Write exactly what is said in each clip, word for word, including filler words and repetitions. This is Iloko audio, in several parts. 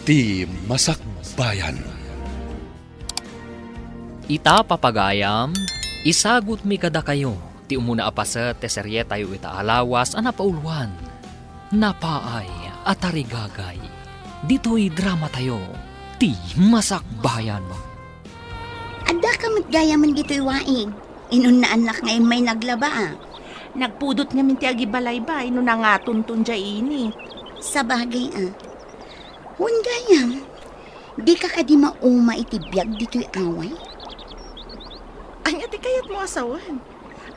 Ti Masakbayan. Ita, papagayam, isagutmi kadakayo ti umuna a paset ti serietayo ita a lawas a napauloan, Napaay a Tarigagay. Ditoy dramatayo, Ti Masakbayan. Adda ka met gayamen ditoy waig. Inunnaannak nga immay naglaba, a. Nagpudot ngamin ti agibalayba, no nangatonton diay init. Sabagay, a. Wen gayam, dika kadi mauma iti biag ditoy away? Ania ti kayatmo a sawen?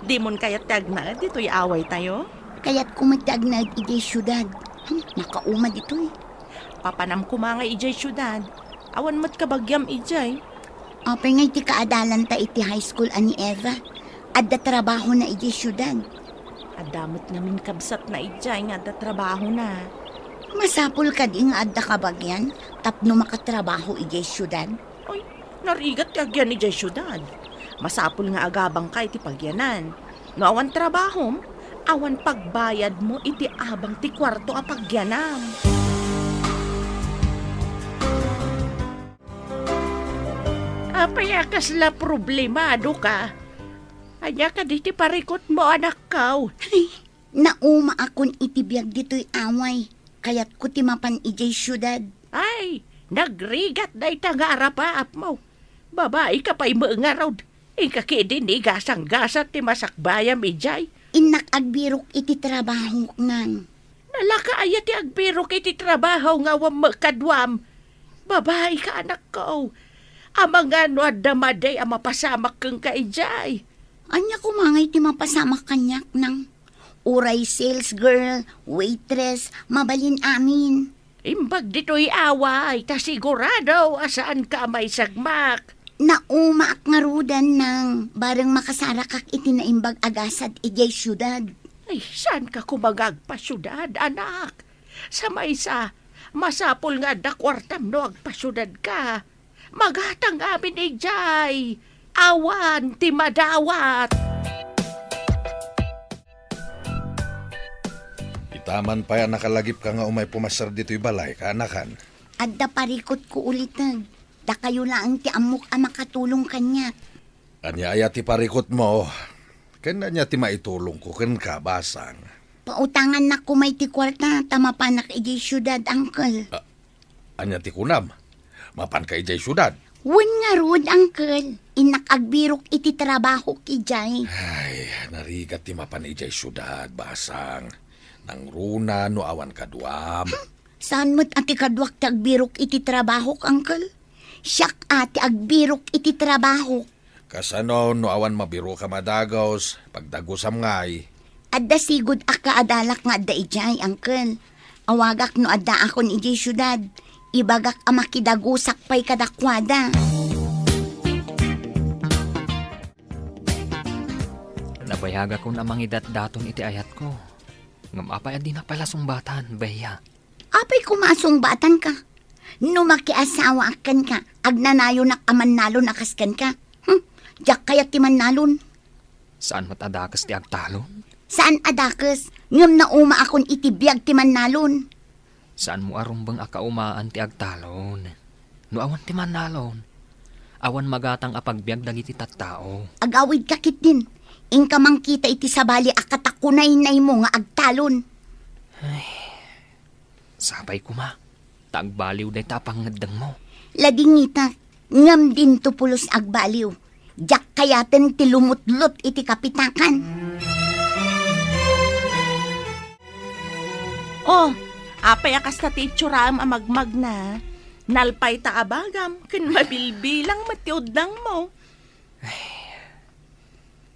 Dimon kayat ti agnaed ditoy awaytayo? Kayatko met ti agnaed idiay siudad. Hmm, makauma ditoy. Papanam koma nga idiay siudad. Awan met kabagiam idiay. Apay ngay ti kaadalanta iti high school a ni Eva? Adda trabahona idiay siudad. Adda met ngamin kabsatna idiay nga adda trabahona. Masapul kadi nga adda kabagian tapno makatrabaho idiay siudad? Ay, narigat ti agian idiay siudad. Masapul nga agabangka iti pagianan. No awan trabahom, awan pagbayadmo iti abang ti kuarto a pagianam. Apay a kasla problemado ka? Ania kadi ti parikutmo, anakko? Ay, naumaakon iti biag ditoy away. Kayatko ti mapan idiay siudad. Ay, nagrigat dayta nga arapaapmo. Babaika pay met ngarud. Inka ketdi ni gasanggasat ti masakbayam idiay. Innak agbirok iti trabahok, nang. Nalaka aya ti agbirok iti trabaho nga awan met kaduam? Babaika, anakko. Amangan no adda madi a mapasamak kenka idiay. Ania koma ngay ti mapasamak kaniak, nang? Uray sales girl, waitress, mabalin amin. Imbag ditoy away, ta sigurado a saanka a maisagmak. Naumaak ngaruden, nang, bareng makasarakak iti naimbag a gasat idiay siudad. Ay, saanka koma nga agpasiudad, anak? Sa maysa, masapul nga adda kuartam no agpasiudadka. Magatang amin idiay. Awan ti madawat. Ita man pay a nakalagipka nga umay pumasser ditoy balay, kaanakan. Adda parikutko uliteg. Dakayo laeng ti ammok a makatulong kaniak. Ania aya ti parikutmo? Ken ania ti maitulongko kenka, basang? Pautangannak koma iti kuarta ta mapanak idiay siudad, uncle. A-, ania ti kunam? Mapanka idiay siudad? Wen ngarud, uncle. Innak agbirok iti trabahok idiay. Ay, narigat ti mapan idiay siudad, basang. Nangruna no awan kaduam. Saan met a ti kaduak ti agbirok iti trabahok, uncle? Siak a ti agbirok iti trabahok. Kasano no awan mabiroka a dagus, pagdagusam ngay? Adda sigud a kaadalak nga adda idiay, uncle. Awagak no addaakon idiay siudad. Ibagak a makidagusak pay kadakuada. Nabayagakon a mangidatdaton iti ayatko. Ngem apay a dinak pay la sungbatan, Bea? Apay koma a sungbatanka? No makiasawaak kenka, agnanayonak a mannalon a kas kenka. Hmm, diak kayat ti mannalon. Saan met a dakes ti agtalon? Saan a dakes, ngem naumaakon iti biag ti mannalon. Saanmo a rumbeng a kaumaan ti agtalon. No awan ti mannalon, awan magatang a pagbiag dagiti tattao. Agawidka ketdin, inka mangkita iti sabali a katakunaynaymo nga agtalon. Ay, sapay koma, ta agbaliw dayta a pangngeddengmo. Ladingitak, ngem dinto pulos agbaliw. Diak kayaten ti lumutlot iti kapitakan. Oh, apay a kasta ti itsuram a magmagna? Nalpay ta abagam ken mabilbilang met ti udnangmo.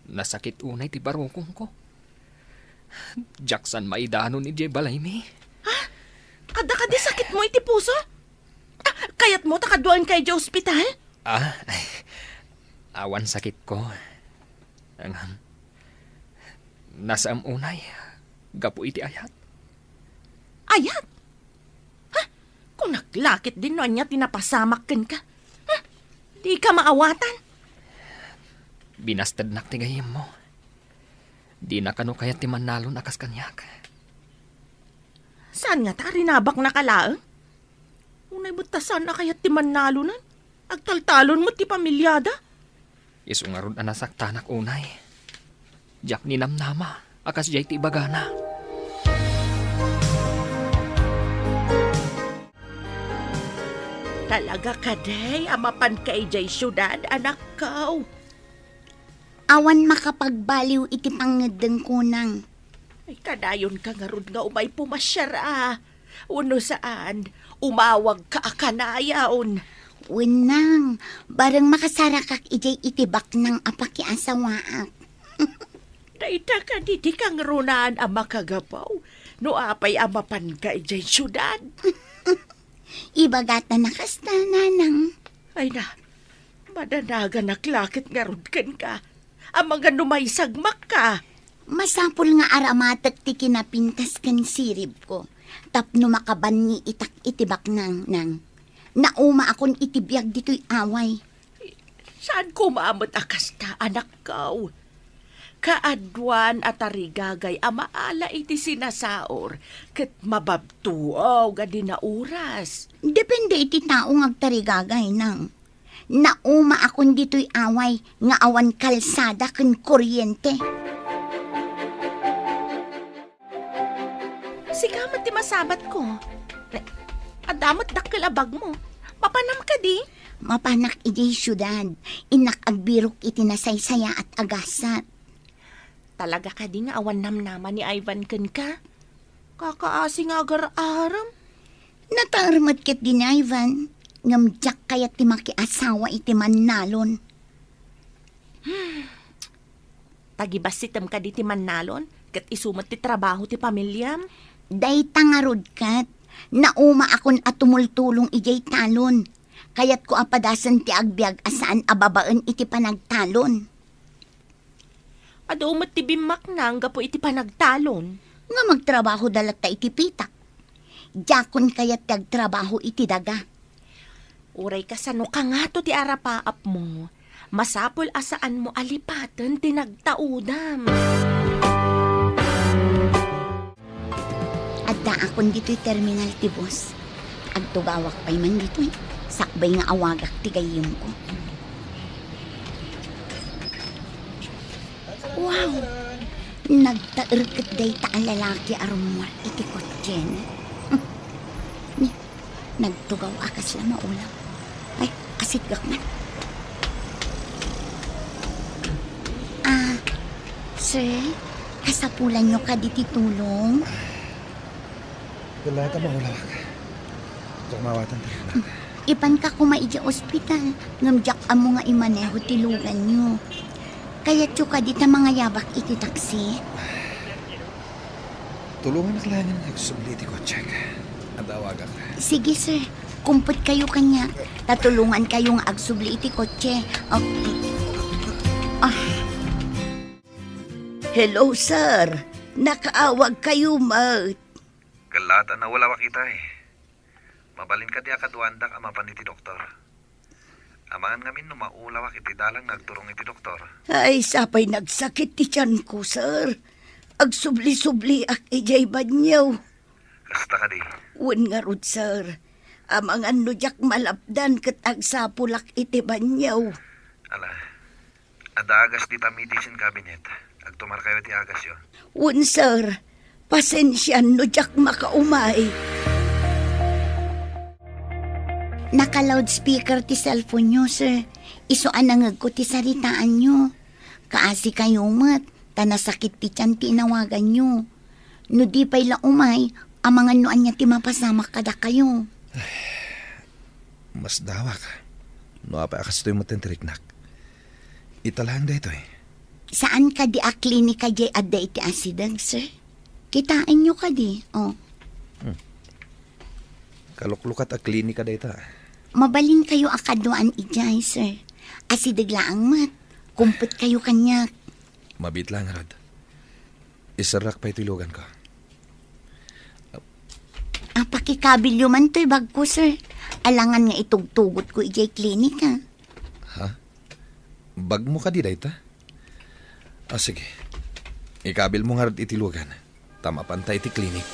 Nasakit unay ti barukongko. Diak saan maidanon idiay balaymi. Ha? Adda kadi sakitmo iti puso? Ah, kayatmo ta kaduaenka idiay ospital? Ah, ay, awan sakitko. Ngem, nasaem unay gapu iti ayat. Ayat? Ha? Kunak la ketdin no ania ti napasamak kenka. Ha? Dika maawatan? Binastednak ti gayyemmo. Dina kano kayat ti mannalon a kas kaniak. Saan ngata a rinabaknaka laeng? Unay met ta saan a kayat ti mannalonan. Agtaltalon met ti pamiliada. Isu ngarud a nasaktanak unay. Diak ninamnama a kasdiay ti ibagana. Talaga kadi a mapanka idiay siudad, anakko? Awan makapagbaliw iti pangngeddeng, kunang. Ay, kadayonka ngarud nga umay pumasiar a. Wenno saan, umawagka a kanayon. Wen nang, bareng makasarakak idiay itibaknang a pakiasawaak. Dayta kadi ti kangrunaan a makagapu no apay a mapanka idiay siudad. Ibagata na kasta, nanang. Ay na, madanaganak la ket ngarud kenka. Amangan no maisagmakka. Masapul nga aramatek ti kinapintas ken siribko tapno makabanni itak iti baknang, nang. Naumaakon iti biag ditoy away. Saan koma met a kasta, anakko? Kaaduan a tarigagay a maala iti sinasaor ket mababtuaw nga di nauras. Depende iti tao nga agtarigagay, nang. Naumaakon ditoy away nga awan kalsada ken kuryente. Sika met ti masabatko. Adda met dakkel a bagmo. Mapanam kadi? Mapanak idiay siudad. Innak agbirok iti nasaysayaat a gasat. Talaga kadi nga awan namnama ni Ivan kenka? Kakaasi nga agar-arem. Nataer met ketdi ni Ivan, ngem diak kayat ti makiasawa iti mannalon. Tagibassitem kadi ti mannalon, ket isu met ti trabaho ti pamiliam? Dayta ngarud ket, naumaakon a tumultulong idiay talon. Kayatko a padasen ti agbiag a saan a babaen iti panagtalon. Adu met ti bimmaknang gapu iti panagtalon. Nga magtrabahoda latta iti pitak. Diakon kayat ti agtrabaho iti daga. Uray kasano kangato ti arapaapmo, masapul a saanmo a lipaten ti nagtaudam. Addaakon ditoy terminal ti bus. Agtugawak pay man ditoy. Sakbay nga awagak ti gayyemko. Wow! Nagtaer ket dayta a lalaki a rummuar iti kotsena. Ni, nagtugaw a kasla maulaw. Ay, asidgak man. Ah, sir, kasapulanyo kadi ti tulong? Ket la ta maulawak. Diak maawatan ti riknak. Ipanka koma idiay ospital, ngem diak ammo nga imaneho ti luganyo. Kayatyo kadi ta mangayabak iti taksi? Tulonganak laengen nga agsubli iti kotsek. Adda awagak. Sige, sir. Kumpetkayo kaniak. Ta tulongankayo nga agsubli iti kotse. Oh. Ah. Hello, sir. Nakaawagkayo met. Ket la ta naulawak itay. Mabalin kadi a kaduaandak a mapan iti doktor? Amangan ngamin no maulawak iti dalan nga agturong iti doktor. Ay, sapay nagsakit ti tianko, sir. Agsubli-subliak idiay banio. Kasta kadi? Wen ngarud, sir. Amangan no diak malapdan ket agsapulak iti banio. Ala, adda agas dita medicine cabinet. Agtumarkayo ti agasyo. Wen, sir. Pasensian no diak makaumay. Naka-loudspeaker ti cellphone-yo, sir. Isu a nangegko ti saritaanyo. Kaasikayo met, ta nasakit ti tian ti inawaganyo. No di pay la umay, amangan no ania ti mapasamak kadakayo. Masdawak. No apay a kastoy met ti riknak. Ita laeng daytoy. Saan kadi a klinika diay adda iti asideg, sir? Kitaenyo kadi, oh. Hmm. Kaluklukat a klinika dayta. Mabalinkayo a kaduaan idiay, sir. Asideg laeng met. Kumpetkayo kaniak. Mabiit laeng ngarud. Iserrak pay ti luganko. Ah, pakikabilyo man toy bagko, sir. Alangan nga itugtugotko idiay klinika. Ha? Bagmo kadi dayta? Ah, sige. Ikabilmo ngarud iti lugan. Ta mapanta iti klinik.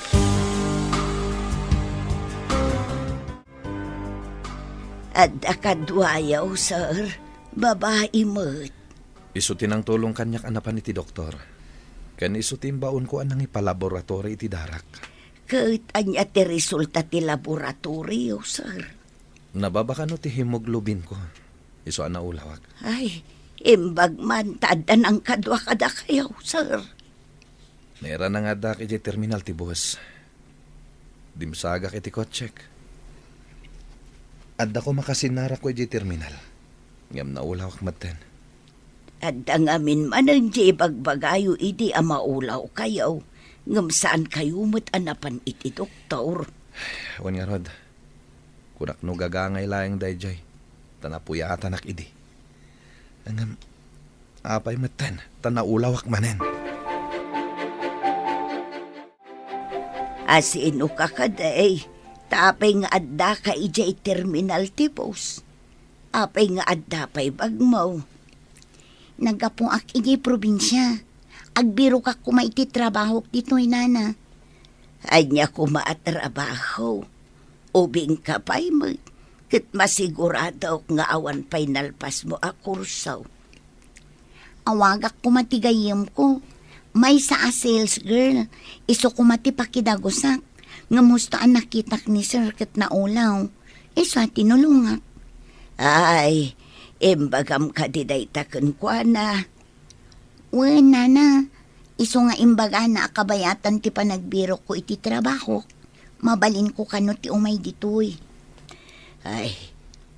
Adda kaduayo, sir. Babai met. Isu ti nangtulong kaniak a napan iti doktor. Ken isu ti imbaonko a nangipalaboratory iti darak. Ket ania ti resulta ti laboratorio, sir? Nababa kano ti hemoglobinko. Isu a naulawak. Ay, imbag man ta adda nangkadua kadakayo, sir. Nairana nga addaak idiay terminal ti bus. Dimsagak iti kotsek. Adda ko makasinarakko idiay terminal. Ngem naulawak metten. Adda ngamin manen ti ibagbagayo idi a maulawkayo, ngem saankayo met a napan iti doktor. Wen ngarud, kunak no gagangay laeng daydiay, ta napuyatanak idi. Ngem, apay metten, ta naulawak manen. Asino ka kadi? Ta apay nga addaka idiay terminal ti bus? Apay nga adda pay bagmo? Naggapuak idiay probinsia. Agbirokak koma iti trabahok ditoy, nana. Ania koma a trabaho? Ubingka pay met, ket masiguradok nga awan pay nalpasmo a kurso. Awagak koma ti gayyemko. Maysa a sales girl, isu koma ti pakidagusak. Ngem husto a nakitak ni sir ket naulaw. Isu a tinulongak. Ay, imbagam kadi dayta kenkuana? Wen, nana. Isu nga imbagana a kabayatan ti panagbirokko iti trabahok. Mabalinko kano ti umay ditoy. Ay,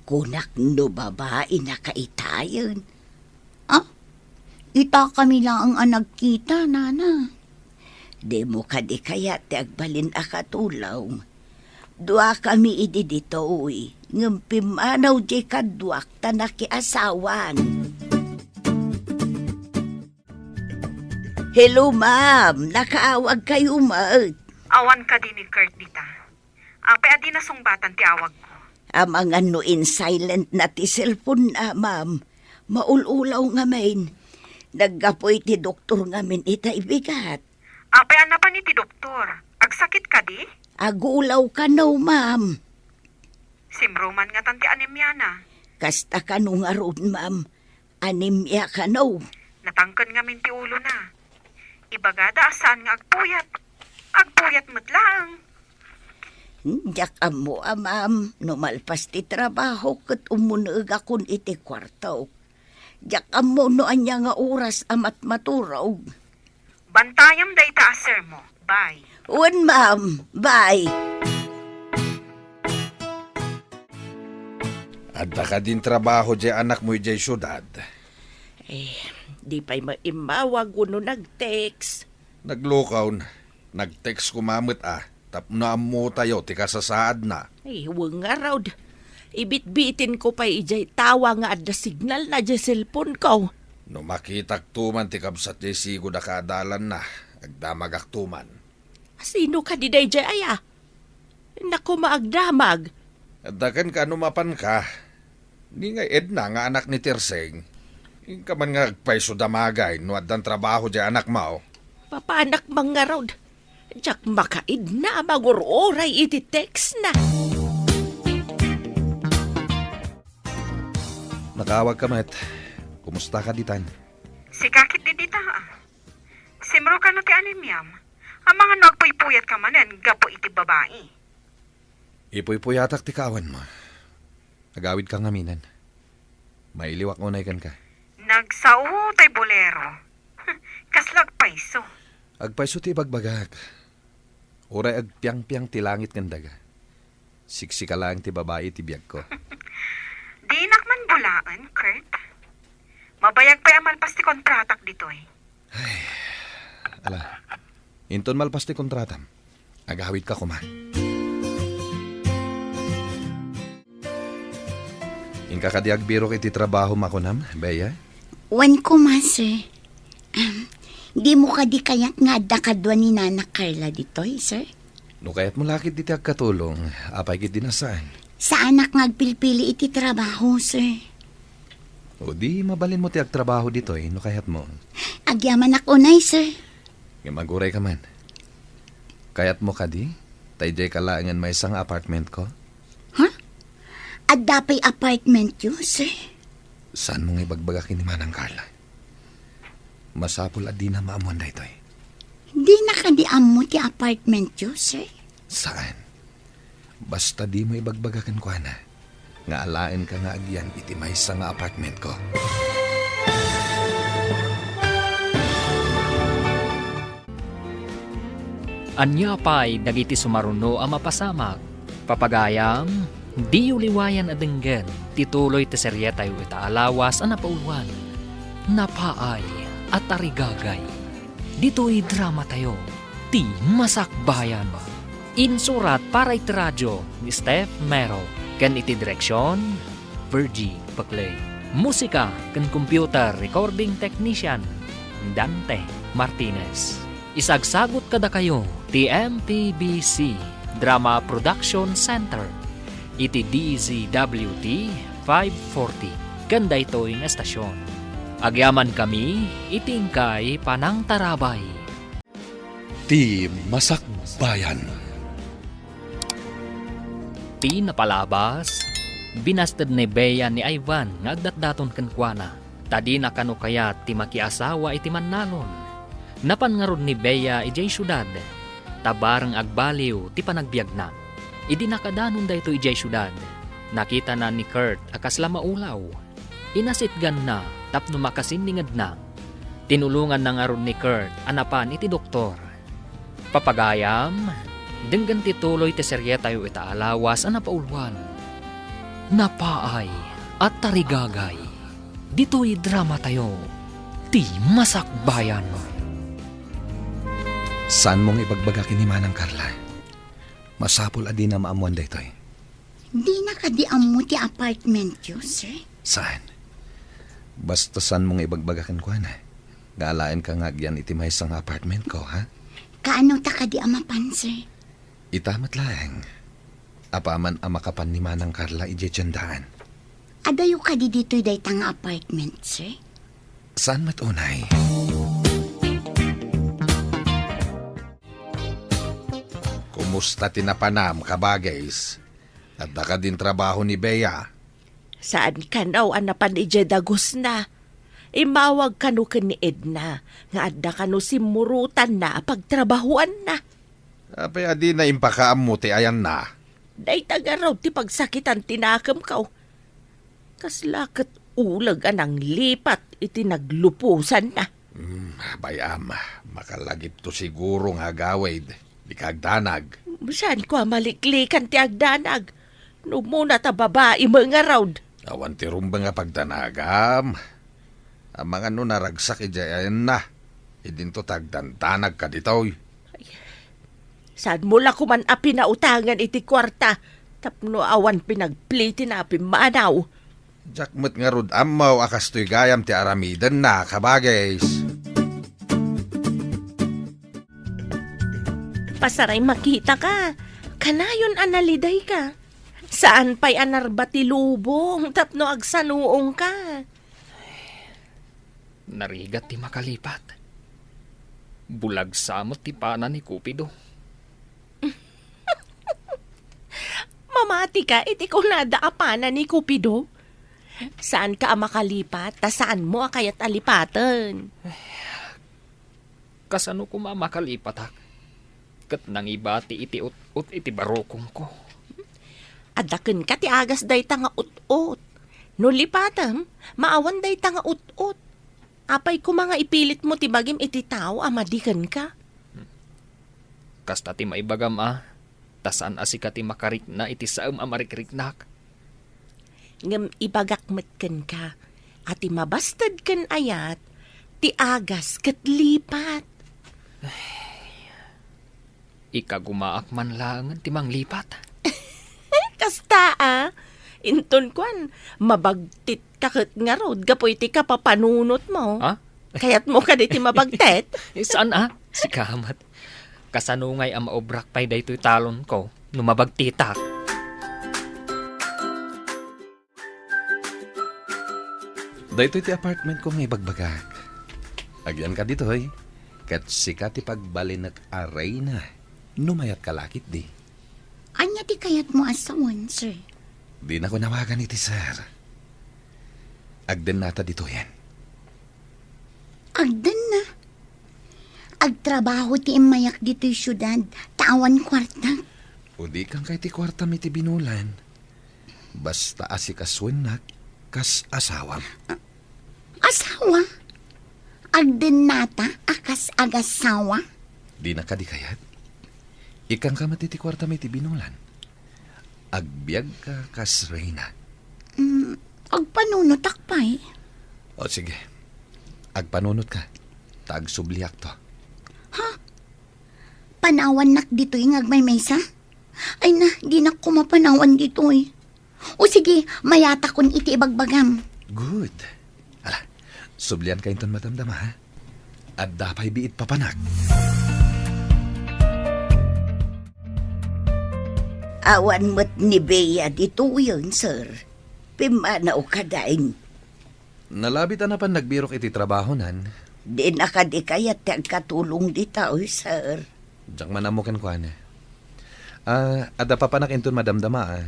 kunak no babainaka itayen. Ah? Itakami laeng a nagkita, nana. Dimo kadi kayat ti agbalin a katulong? Duakami idi ditoy, ngem pimmanaw diay kaduak ta nakiasawan. Hello, ma'am. Nakaawagkayo met. Awan kadi ni Kurt dita? Apay a di nasungbatan ti awagko? Amangan no in-silent na ti cellphone na, ma'am. Maul-ulaw ngamin. Naggapu iti doktor ngamin itay bigat. Apay a napan iti doktor? Agsakit kadi? Agulaw kano, ma'am. Simruman ngatan ti anemiana? Kasta kano ngarud, ma'am. Anemia kano? Natangken ngamin ti ulona. Ibagada a saan nga agpuyat. Agpuyat met laeng. Hmm, diak ammo a, ma'am, no malpas ti trabaho ket ummuneegakon iti kuartok. Diak ammo no ania nga oras a matmaturog. Bantayam dayta a sermo. Bye. Wen, ma'am. Bye. Adda kadin trabaho diay anakmo idiay siudad? Eh, di pay maimmawag wenno nag-text. Naglukaw. Nag-text koma met a, tapno ammotayo ti kasasaadna. Ay, wen ngarud. Ibitbitinko pay idiay tawa nga adda signalna diay cellphoneko. No makitakto man ti kabsat diay sigud a kaadalanna, agdamagakto man. Sino kadi daydiay aya? Naku, maagdamag. Adda kenka no mapanka. Ni nga Edna nga anak ni Tirseng. Inka man nga agpayso damagay no addan trabaho diay anakmo. Papanak man ngarud. Diak makaidna a mangur-uray iti text na. Nakaawag ka met. Kumusta ka ditan? Sika ket di dita, ah. Simro kano ti anemiam? Amangan no agpuypuyat ka manen gapu iti babai. Ipuypuyatak ti kaawan mo. Agawid ka ngaminen. Mailiwak unay kenka. Nagsao tay bolero. Kasla agpayso? Agpayso ti ibagbagak. Uray agpiangpiang ti langit ken daga. Siksika laeng ti babai iti biagko. Dinak man bulaen, Kurt. Mabayag pay a malpas ti kontratak ditoy. Ay, ala. Inton malpas ti kontratam, agawid ka koma. Inka kadi agbirok iti trabaho makunam, Bea? Wen koma, sir. Am, dimo kadi kayat nga adda kadua ni Nana Carla ditoy, sir? No kayatmo la ketdi ti agkatulong, apay ketdi a saan? Saanak nga agpilpili iti trabaho, sir. O di, mabalinmo ti agtrabaho ditoy no kayatmo. Agyamanak unay, sir. Ngem aguray ka man. Kayatmo kadi? Ta idiay ka laengen maysa nga apartmentko? Ha? Adda pay apartmentyo, sir? Saanmo nga ibagbaga ken ni Manang Carla? Masapul a dina maammuan daytoy. Dina kadi ammo ti apartmentyo, sir? Saan? Basta dimo ibagbaga kenkuana nga alaenka nga agyan iti maysa nga apartmentko. Ania pay dagiti sumaruno a mapasamak? Papagayam, diyo liwayan a denggen ti tuloy ti serietayo ita a lawas a napauluan, Napaay a Tarigagay. Ditoy dramatayo, ti Masakbayan. Insurat para iti radio ni Steph Mero, ken iti direksion, Virgie Paclay. Musika ken computer recording technician, Dante Martinez. Isagsagut kadakayo ti M P B C Drama Production Center iti D Z W T five forty ken daytoy nga estasion. Agyamankami iti inkay panangtarabay. Ti Masakbayan. Ti napalabas, binasted ni Bea ni Ivan nga agdatdaton kenkuana, ta dina kano kayat ti makiasawa iti mannalon. Napan ngarud ni Bea idiay siudad, ta bareng agbaliw ti panagbiagna. Idi nakadanon daytoy idiay siudad, nakitana ni Kurt a kasla maulaw. Inasitganna tapno makasinningedna. Tinulonganna ngarud ni Kurt a napan iti doktor. Papagayam, denggen ti tuloy ti serietayo ita a lawas a napauluan, Napaay a Tarigagay. Ditoy dramatayo, ti Masakbayan. Saanmo nga ibagbaga ken ni Manang Carla? Masapul a dina maammuan daytoy. Dina kadi ammo ti apartmentyo, sir? Saan? Basta saanmo nga ibagbaga kenkuana nga alaenka nga agyan iti maysa nga apartmentko, ha? Kaano ta kadi a mapan, sir? Ita met laeng. Apaman a makapan ni Manang Carla idiay tiendaan. Adayo kadi ditoy dayta nga apartment, sir? Saan met unay? Kumusta ti napanam, kabagis? Adda kadin trabaho ni Bea? Saan kano a napan idiay dagusna. Immawag kano ken ni Edna nga adda kano simmurotanna a pagtrabahoanna. Apay a dina impakaammo ti ayanna? Dayta ngarud ti pagsakitan ti nakemko. Kasla ket uleg a nanglipat iti nagluposanna. Hmm, bay-am, makalagipto siguro nga agawid. Dika agdanag. Saanko a maliklikan ti agdanag. No umuna ta babai met ngarud. Awan ti rumbeng a pagdanagam. Amangan no naragsak idiay ayanna. Idinto ta agdandanag kaditoy. Ay, saanmo la koman a pinautangan iti kuarta tapno awan pinagplitina a pimmanaw. Diak met ngarud ammo a kastoy gayam ti aramidenna, kabagis. Pasaray makitaka. Kanayon a nalidayka. Saan pay a narba ti lubong tapno agsanuongka. Narigat ti makalipat. Bulag sa met ti pana ni Cupido. Mamatika iti kunada a pana ni Cupido. Saanka a makalipat, ta saanmo a kayat a lipaten. Kasano koma a makalipatak? Ket nangibati iti ut-ot iti barukongko. Adda kenka ti agas dayta nga ut-ot. No lipatem, maawan dayta nga ut-ot. Apay koma nga ipilitmo ti bagim iti tao a madi kenka? Kasta ti maibagam a, ta saan a sika ti makarikna iti saem a marikriknak. Ngem ibagak met kenka a ti mabasted ken ayat, ti agas ket lipat. Ikagumaak man laengen ti manglipat. Kasta a, inton kuan, mabagtit ka ket ngarud gapu iti kapapanunotmo. Ha? Kayatmo kadi ti mabagtit? Eh, saan a? Sika met. Kasano ngay a maobrak pay daytoy talonko no mabagtitak? Daytoy ti apartmentko nga ibagbagak. Agyanka ditoy, ket sika ti pagbalinek a reyna no mayatka la ketdi. Ania ti kayatmo a sawen, sir? Dinak nawagan iti sir. Agdennata ditoyen. Agdenna? Agtrabaho ti immayak ditoy siudad, ta awan kuarta. Udikan kay ti kuartam iti binulan. Basta asikasuennak kas asawam. Asawa? Agdennata a kas agasawa? Dinak kadi kayat? Ikkanka met iti kuartam iti binulan. Agbiagka kas reyna. Mm, agpanunotak pay. O sige, agpanunotka, ta agsubliakto. Ha? Panawannak ditoy nga agmaymaysa? Ay na, dinak koma panawan ditoy. O sige, mayatakon iti ibagbagam. Good. Ala, sublianka inton madamdama, ha? Adda pay biit papanak. Awan met ni Bea ditoyen, sir. Pimmanaw kadain. Nalabit a napan nagbirok iti trabahonan. Dina kadi kayat ti agkatulong ditoy, sir. Diak man ammo kenkuana. Ah, adda papanak inton madamdama, ah.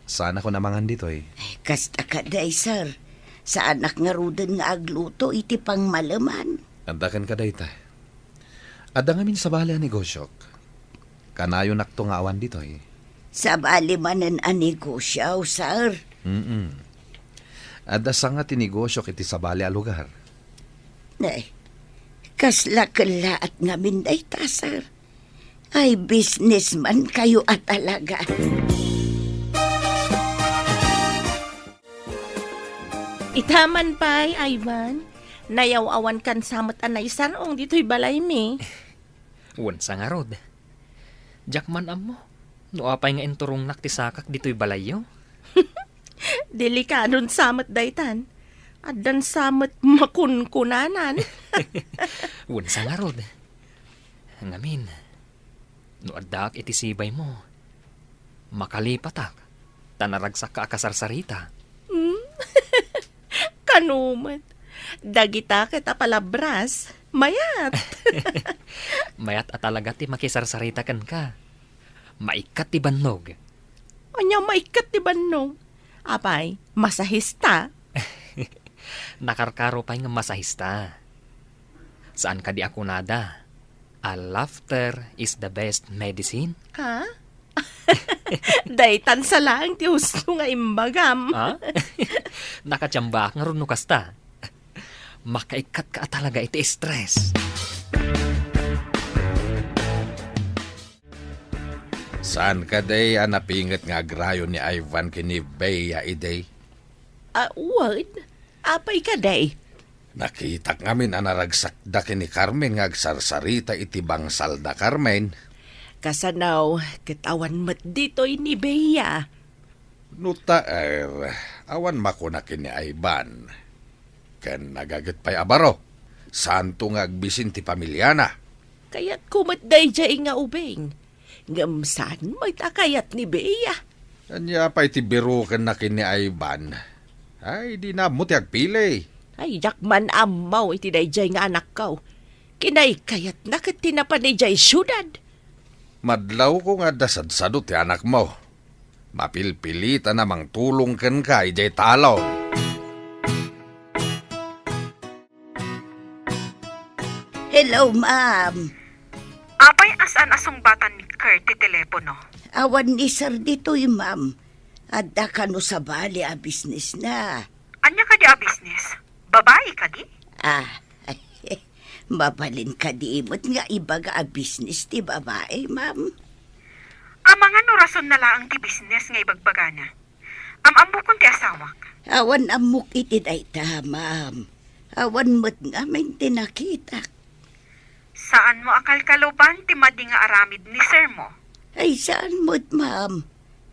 Saanakon a mangan ditoy. Kasta kadi, sir. Saanak ngaruden nga agluto iti pangmaleman. Adda kenka dayta. Adda ngamin sabali a negosyok. Kanayonakto nga awan ditoy. Sabali manen a negosyo, sir? Mm-mm. Adda sanga ti negosyok iti sabali a lugar. Ay, kasla kellaat ngamin dayta, sir. Ay, businessman kayo a talaga. Ita man pay, Ivan. Nayaw-awankan sa met a naisar-ong ditoy balaymi. Wen sa ngarud. Diak man ammo no apay nga inturongnak ti sakak ditoy balayyo. Delikadon sa met daytan. Addan sa met makunkunanan. Wen sa ngarud. Ngamin, no addaak iti sibaymo, makalipatak, ta naragsakka a kasarsarita. Hmm? Kano met, dagita ket a palabras, mayat. Mayat a talaga ti makisarsarita kenka. Maikkat ti bannog. Ania maikkat ti bannog? Apay, masahista? Nakarkaro pay nga masahista. Saan kadi a kunada, "A laughter is the best medicine"? Ha? Daytan sa laeng ti husto nga imbagam. Ha? Nakatiambaak ngarud no kasta. Makaikkatka a talaga iti stress. Saan kadi a napinget nga agrayo ni Ivan ken ni Bea idi? Ah, wen. Apay kadi? Nakitak ngamin a naragsakda ken ni Carmen nga agsarsarita iti bangsalda, Carmen. Kasano ket awan met ditoy ni Bea? No ta, er, awan makuna ken ni Ivan. Ken nagaget pay a baro. Saanto nga agbisin ti pamiliana. Kayatko met daydiay nga ubing. Ngem saan met a kayat ni Bea? Ania pay ti birokenna ken ni Ivan? Ay, dina ammo ti agpili. Ay, diak man ammo iti daydiay nga anakko. Kinaykayatna ket ti napan idiay siudad. Madlawko nga adda sadsado ti anakmo. Mapilpilitan a mangtulong kenka idiay talon. Hello, ma'am. Apay a saan a sungbatan ni Kurt ti telepono? Awan ni sir ditoy, ma'am. Adda kano sabali a business na. Ania kadi a business? Babai kadi? Ah, mabalin kadi met nga ibaga a business ti babai, ma'am? Amangan no rason na laeng ti business nga ibagbagana. Am-ammokon ti asawak. Awan ammok iti dayta, ma'am. Awan met ngamin ti nakitak. Saanmo a kalkaluban ti madi nga aramid ni sir mo? Ay, saan met, ma'am?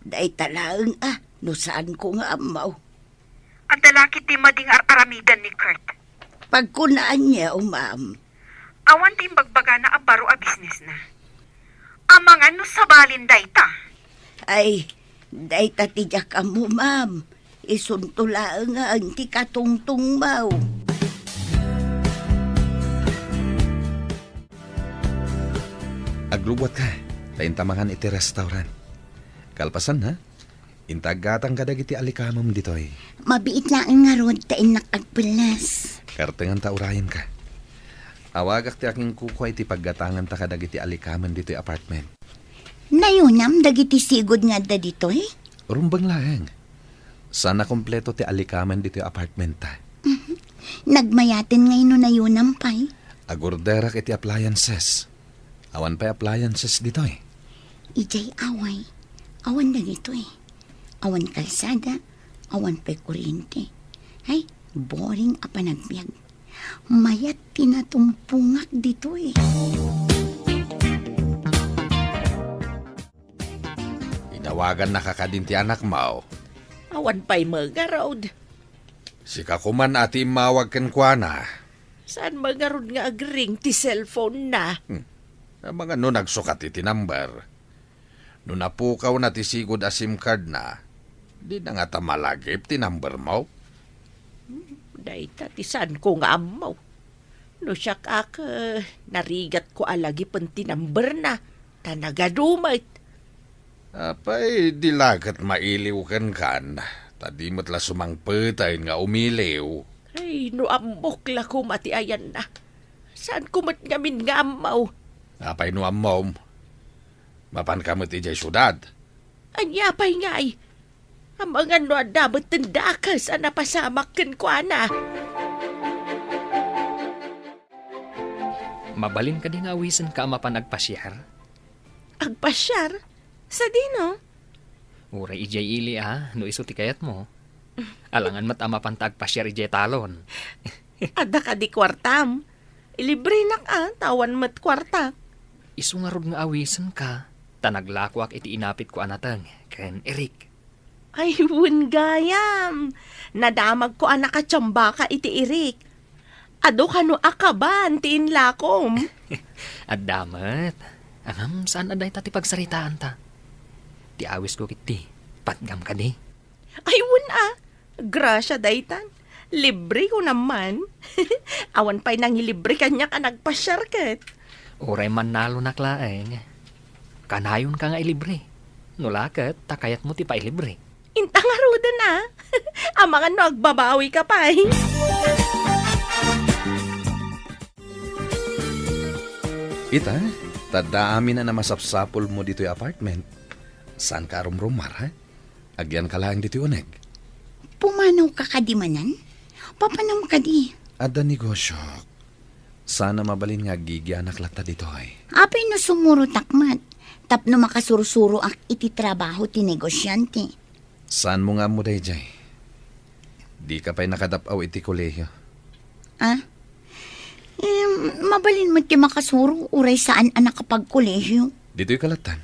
Dayta laeng a, no saanko nga ammo. Adda la ketdi madi nga ar-aramidan ni Kurt. Pagkunaanyo, ma'am. Awan ti imbagbagana a baro a business na. Amangan no sabalin dayta. Ay, dayta ti diak ammo, ma'am. Isunto laengen ti katungtungmo. Aglubuatka, ta inta mangan iti restaurant. Kalpasan, ha? Inta aggatang kadagiti alikamem ditoy. Mabiit laeng ngarud ta innak agpelles. Kartengen ta urayenka. Awagak ti akinkukua iti paggatanganta kadagiti alikamen ditoy apartment. Nayonam dagiti sigud nga adda ditoy? Rumbeng laeng. Saan a kompleto ti alikamen ditoy apartmenta. Mhm. Nagmayaten ngay no nayonam pay. Agorderak iti appliances. Awan pay appliances ditoy. Idiay away, awan dagitoy. Awan kalsada, awan pay kuryente. Ay, boring a panagbiag. Mayat ti natumpongak ditoy. Inawagannaka kadin ti anakmo? Awan pay mengarud. Sika koman a ti immawag kenkuana. Saan mengarud nga agring ti cellphone-na? Hmm. Amangan no nagsukat iti number. No napukawna ti sigud a SIM card-na, dina ngata malagip ti number-mo? Hmm, dayta ti saanko nga ammo. No siak ak, eh, narigatko a lagipen ti number-na, ta nagadu met. Apay, di la ket mailiw kenkan, ta di met la sumangpetaen nga umiliw. Ay, no ammok la koma ti ayanna. Saanko met ngamin nga ammo. Apay no ammom? Mapanka met idiay siudad. Ania pay ngay? Amangan no adda met ti dakes a napasamak kenkuana. Mabalin kadi nga awisenka a mapan agpasiar? Agpasiar? Sadino? Uray idiay ili a, no isu ti kayatmo. Alangan met a mapanta agpasiar idiay talon. Adda kadi kuartam? Ilibrenak a, ta awan met kuartak. Isu ngarud nga awisenka, ta naglakoak iti inapitko a nateng ken Eric. Ay, wen gayam! Nadamagko a nakatiambaka iti Eric. Adu kano a kaban ti inlakom? Adda met. Ngem saan a dayta ti pagsaritaanta. Ti awisko ketdi, patgam kadi. Ay, wen a! Grasia daytan. Libre ko naman. Awan pay nangilibre kaniak a nagpasiar ket. Uray mannalonak laeng. Kanayonka nga ilibre. No la ket, ta kayatmo ti pailibre. Inta ngaruden a. Amangan no agbabawika pay. Ita, ta adda amin a namasapsapulmo ditoy apartment. Saanka a rumrumar, ha? Agyanka laeng ditoy uneg. Pumanawka kadi manen? Papanam kadi? Adda negosiok. Saan a mabalin nga aggigyanak latta ditoy. Apay no sumurotak met, tapno makasursuroak iti trabaho ti negosiante. Saanmo nga ammo daydiay? Dika pay nakadap-aw iti kolehio. Ah? Em, mabalin met ti makasuro, uray saan a nakapagkolehio. Ditoy ka lattan.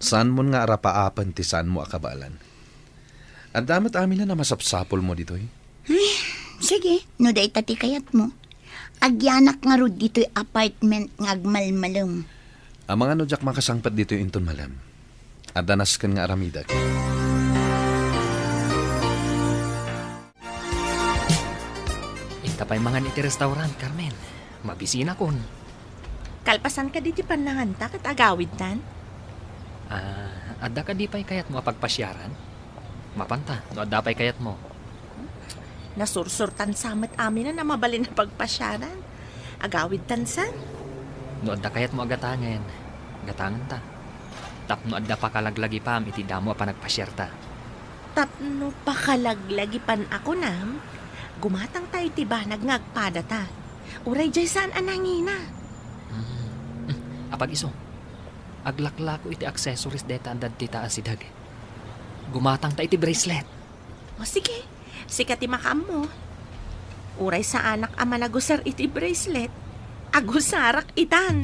Saanmon nga arapaapen ti saanmo a kabaelan. Adda met aminen a masapsapulmo ditoy. Ay, sige, no dayta ti kayatmo. Agyanak ngarud ditoy apartment nga agmalmalem. Amangan no diak makasangpet ditoy inton malem. Adda nasken nga aramidek. Inta pay mangan iti restaurant, Carmen. Mabisinakon. Kalpasan kadi ti pannanganta ket agawidtan? Ah, adda kadi pay kayatmo a pagpasiaran? Mapanta, no adda pay kayatmo. Nasursurtan sa met aminen a mabalin a pagpasiaran. Agawidtan sa? No adda kayatmo a gatangen, gatangenta. Tapno adda pakalaglagipam iti damo a panagpasiarta. Tapno pakalaglagipan a kunam, gumatangta iti banag nga agpadata. Uray diay saan a nangina. Hmm. Apag-isu, aglaklako iti accessories dayta a daddi ta a sideg. Gumatangta iti bracelet. O sige, sika ti makaammo. Uray saanak a managusar iti bracelet, agusarak itan.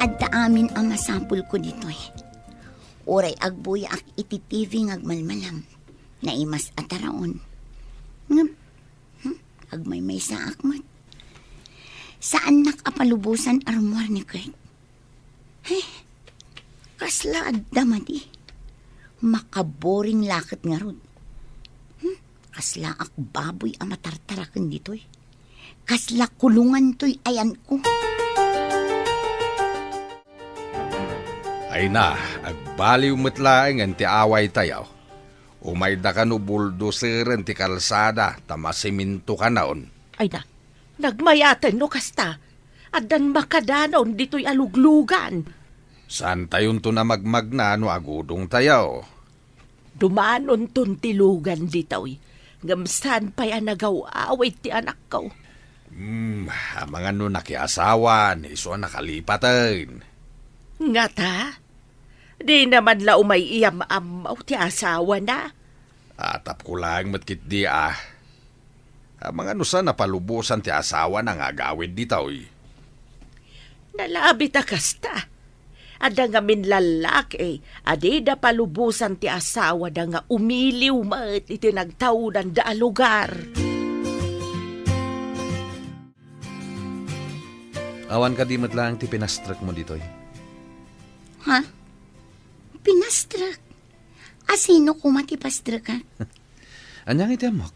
Adda amin a masapulko ditoy. Uray agbuyaak iti T V nga agmalmalam, naimas a taraon. Ngem, hmm, agmaymaysaak met. Saannak a palubosan a rummuar ni Kurt. He, kasla adda madi. Makaboring la ket ngarud. Hmm, kaslaak baboy a matartaraken ditoy. Kasla kulongan toy ayanko. Ay na, agbaliw met laengen ti awaytayo. Umayda kano buldoseren ti kalsada ta masiminto kanayon. Ay na, nagmayaten no kasta. Addan makadanaon ditoy a luglugan. Saantayonton a magmagna no agudongtayo. Dumanonton ti lugan ditoy, ngem saan pay a nagaw-awid ti anakko. Hmm, amangan no nakiasawan, isu a nakalipaten. Ngata? Di naman la umay iyam-ammo ti asawana? Atapko laeng met ketdi a. Amangan no saan a palubosan ti asawana nga agawid ditoy. Nalabit a kasta. Adda ngamin lallaki a dida palubosan ti asawada nga umiliw met iti nagtaudanda a lugar. Awan kadi met laeng ti pinastrekmo ditoy? Ha? Pinastrek? Asino koma ti pastrekak? Ania nga iti ammok?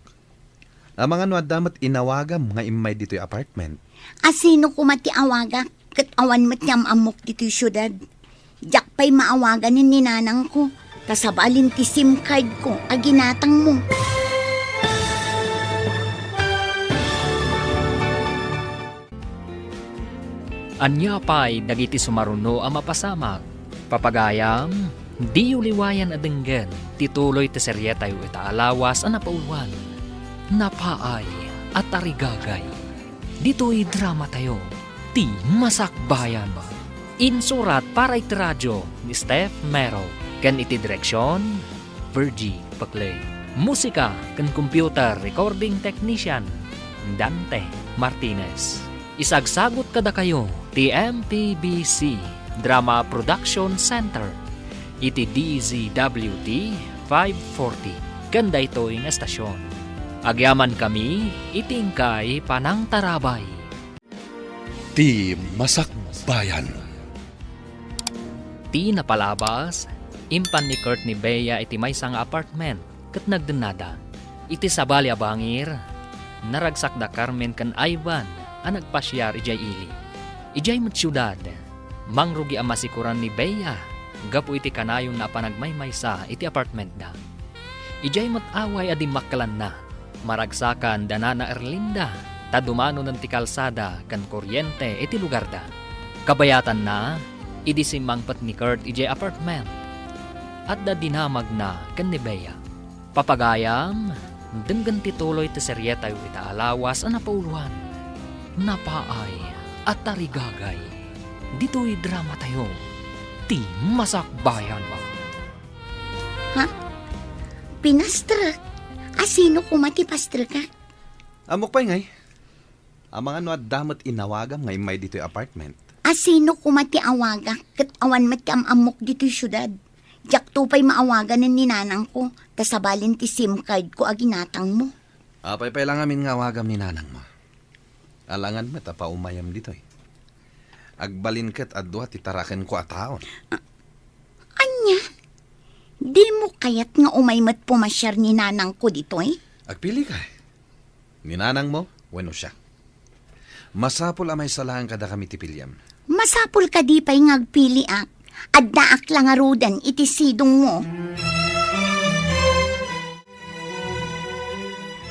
Amangan no adda met inawagam nga immay ditoy apartment. Asino koma ti awagak ket awan met ti am-ammok ditoy siudad? Diak pay maawaganen ni nanangko, ta sabalin ti SIM card ko a ginatangmo. Ania pay dagiti sumaruno a mapasamak? Papagayam, diyo liwayan a denggen ti tuloy ti serietayo ita a lawas a napauluan, Napaay a Tarigagay. Ditoy dramatayo, ti Masakbayan. Insurat para iti radio ni Steph Mero, ken iti direksion, Virgie Paclay. Musika ken computer recording technician, Dante Martinez. Isagsagut kadakayo ti M P B C Drama Production Center iti D Z W T five forty ken daytoy nga estasion. Agyamankami iti inkay panangtarabay. Ti Masakbayan. Ti napalabas, impan ni Kurt ni Bea iti maysa nga apartment ket nagdennada. Iti sabali a bangir, naragsak da Carmen ken Ivan a nagpasiar idiay ili. Idiay met siudad, mangrugi a masikoran ni Bea gapu iti kanayonna a panagmaymaysa iti apartmentda. Idiay met away a dimmakkelanna, maragsakan da Nana Erlinda ta dumanonen ti kalsada ken koriente iti lugarda. Kabayatanna, idi simmangpet ni Kurt idiay apartment, adda dinamagna ken ni Bea. Papagayam, denggen ti tuloy ti serietayo ita a lawas a napauluan, Napaay a Tarigagay. Ditoy dramatayo, ti Masakbayan. Ha? Pinastrek? Asino koma ti pastrekak? Ammok pay ngay. Amangan no adda met inawagam nga immay ditoy apartment. Asino koma ti awagak ket awan met ti am-ammok ditoy siudad? Diakto pay maawaganen ni nanangko, ta sabalin ti SIM card ko a ginatangmo. Apay pay la ngamin nga awagam ni nanangmo? Alangan met a paumayam ditoy. Agbalin ket adu ti tarakenko a taon. A-, ania? Dimo kayat nga umay met pumasiar ni nanangko ditoy? Agpili ka. Ni nanangmo wenno siak. Masapul a maysa laeng kadakami ti piliam. Masapul kadi pay nga agpiliak. Addaak la ngaruden iti sidongmo.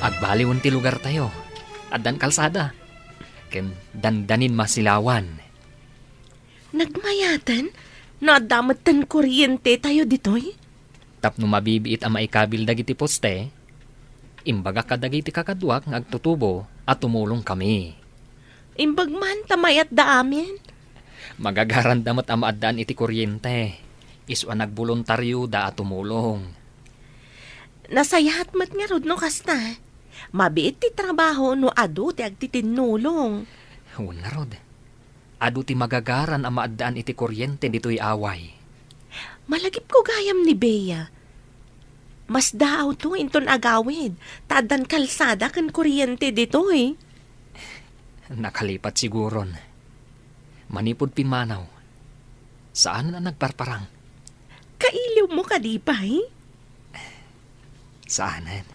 Agbaliwen ti lugartayo. Addan kalsada. Ken dandanin masilawan. Nagmayaten no adda metten korientetayo ditoy? Tapno mabibiit a maikabil dagiti poste, imbagak kadagiti kakaduak nga agtutubo a tumulongkami. Imbag man ta mayatda amin. Magagaranda met a maaddaan iti koriente. Isu a nagboluntarioda a tumulong. Nasayaat met ngarud no kasta. Mabiit ti trabaho no adu ti agtitinnulong. Wen ngarud. Adu ti magagaran a maaddaan iti koriente ditoy away. Malagipko gayam ni Bea. Masdaawto inton agawid, ta addan kalsada ken koriente ditoy. Nakalipat siguron. Manipud pimmanaw, saanen a nagparparang. Kailiwmo kadi pay? Saanen.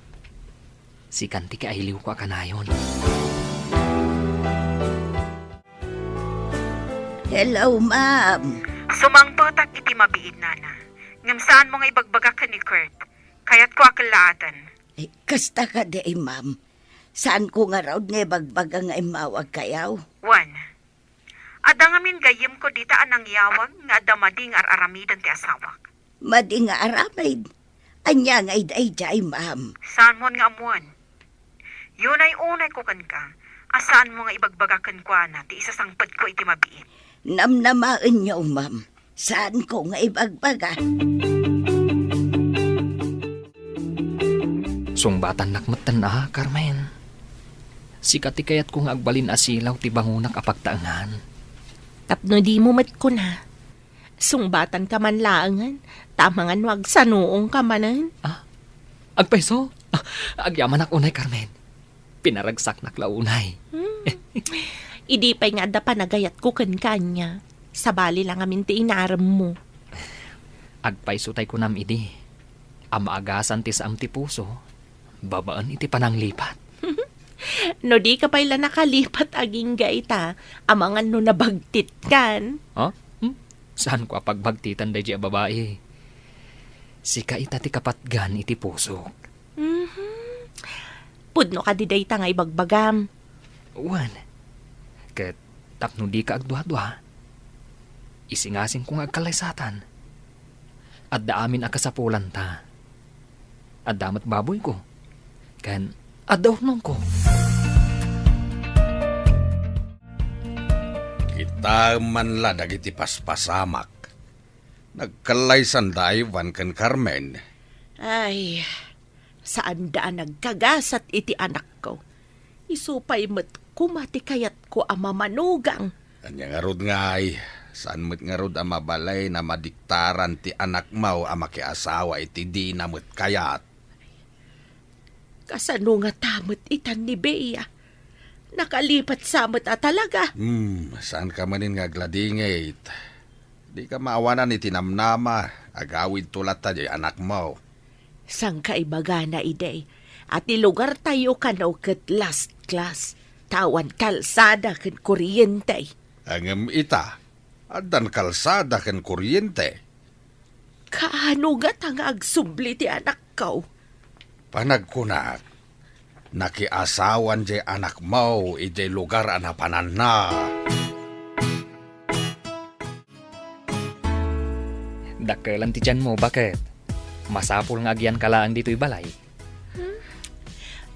Sikan ti kailiwko a kanayon. Hello, ma'am. Sumangpetak iti mabiit, nana. Ngem saanmo nga ibagbaga ken ni Kurt. Kayatko a kellaaten. Eh, kasta kadi, ma'am. Saanko ngarud nga ibagbaga nga immawagkayo? Wen, adda ngamin gayyemko dita a nangyawag nga adda madi nga ar-aramiden ti asawak. Madi nga aramid? Ania nga idaydiay, ma'am? Saanmon nga ammoen? Yunay-unayko kenka a saanmo nga ibagbaga kenkuana ti isasangpetko iti mabiit. Namnamaenyo, ma'am. Saanko nga ibagbaga. Sungbatannak metten a, Carmen. Sika ti kayatko nga agbalin a silaw ti bangonak a pagtaengan. Tapno dimo met kuna, sungbatanka man laengen, ta amangan no agsanuongka manen. Ah, agpayso? Ah, agyamanak unay, Carmen. Pinaragsaknak la unay. Hmm. Idi pay nga adda panagayatko kenka ania, sabali la ngamin ti inaremmo. Agpayso tay kunam idi a maagasan ti saem ti puso babaen iti pananglipat. No dika pay la nakalipat agingga ita, amangan no nabagtitkan. Ha? Hmm? Saanko a pagbagtitan daydiay a babai. Sika ita ti kapatgan iti pusok. Mhm. Pudno kadi dayta nga ibagbagam? Wen, ket tapno dika agduadua, isingasingko nga agkallaysatan. Adda amin a kasapulanta. Adda met baboyko, ken adda urnongko. Kitaem man la dagiti paspasamak. Nagkallaysanda Ivan ken Carmen. Ay, saanda a nagkagasat iti anakko. Isu pay met koma ti kayatko a mamanugang. Ania ngarud ngay, saan met ngarud a mabalin a madiktaran ti anakmo a makiasawa iti dina met kayat? Kasano ngata met itan ni Bea? Nakalipat sa met a talaga. Hmm, saanka manen nga agladingit. Dika maawanan iti namnama, agawidto latta diay anakmo. Saan ka ibagana idi a ti lugartayo kano ket last class, ta awan kalsada ken kuryente? Ngem ita, addan kalsada ken kuryente. Kaano ngata nga agsubli ti anakko? Panagkunak, nakiasawan diay anakmo idiay lugar a napananna. Dakkelan ti tianmo, baket? Masapul nga agyanka laeng ditoy balay. Hmm.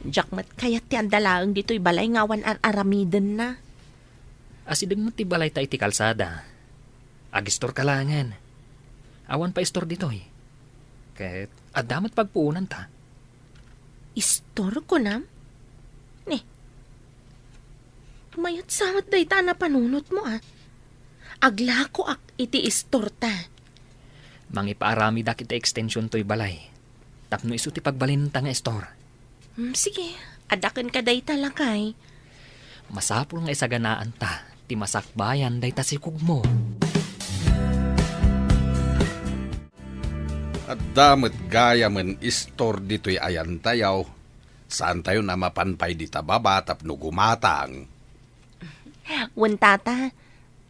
Diak met kayat ti adda laeng ditoy balay nga awan ar-aramidenna. Asideg met ti balayta iti kalsada. Agistorka laengen. Awan pay istor ditoy. Ket adda met pagpuonanta. Istor, kunam? Ni, mayat sa met dayta a napanunotmo, a. Aglakoak iti istorta. Mangipaaramidak iti extension toy balay. Tapno isu ti pagbalinenta nga istor. Hmm, sige, adda kenka dayta, lakay. Masapul nga isaganaanta ti masakbayan dayta sikogmo. Adda met gayamen istor ditoy ayantayo. Saantayon a mapan pay dita baba tapno gumatang. Wen, tata,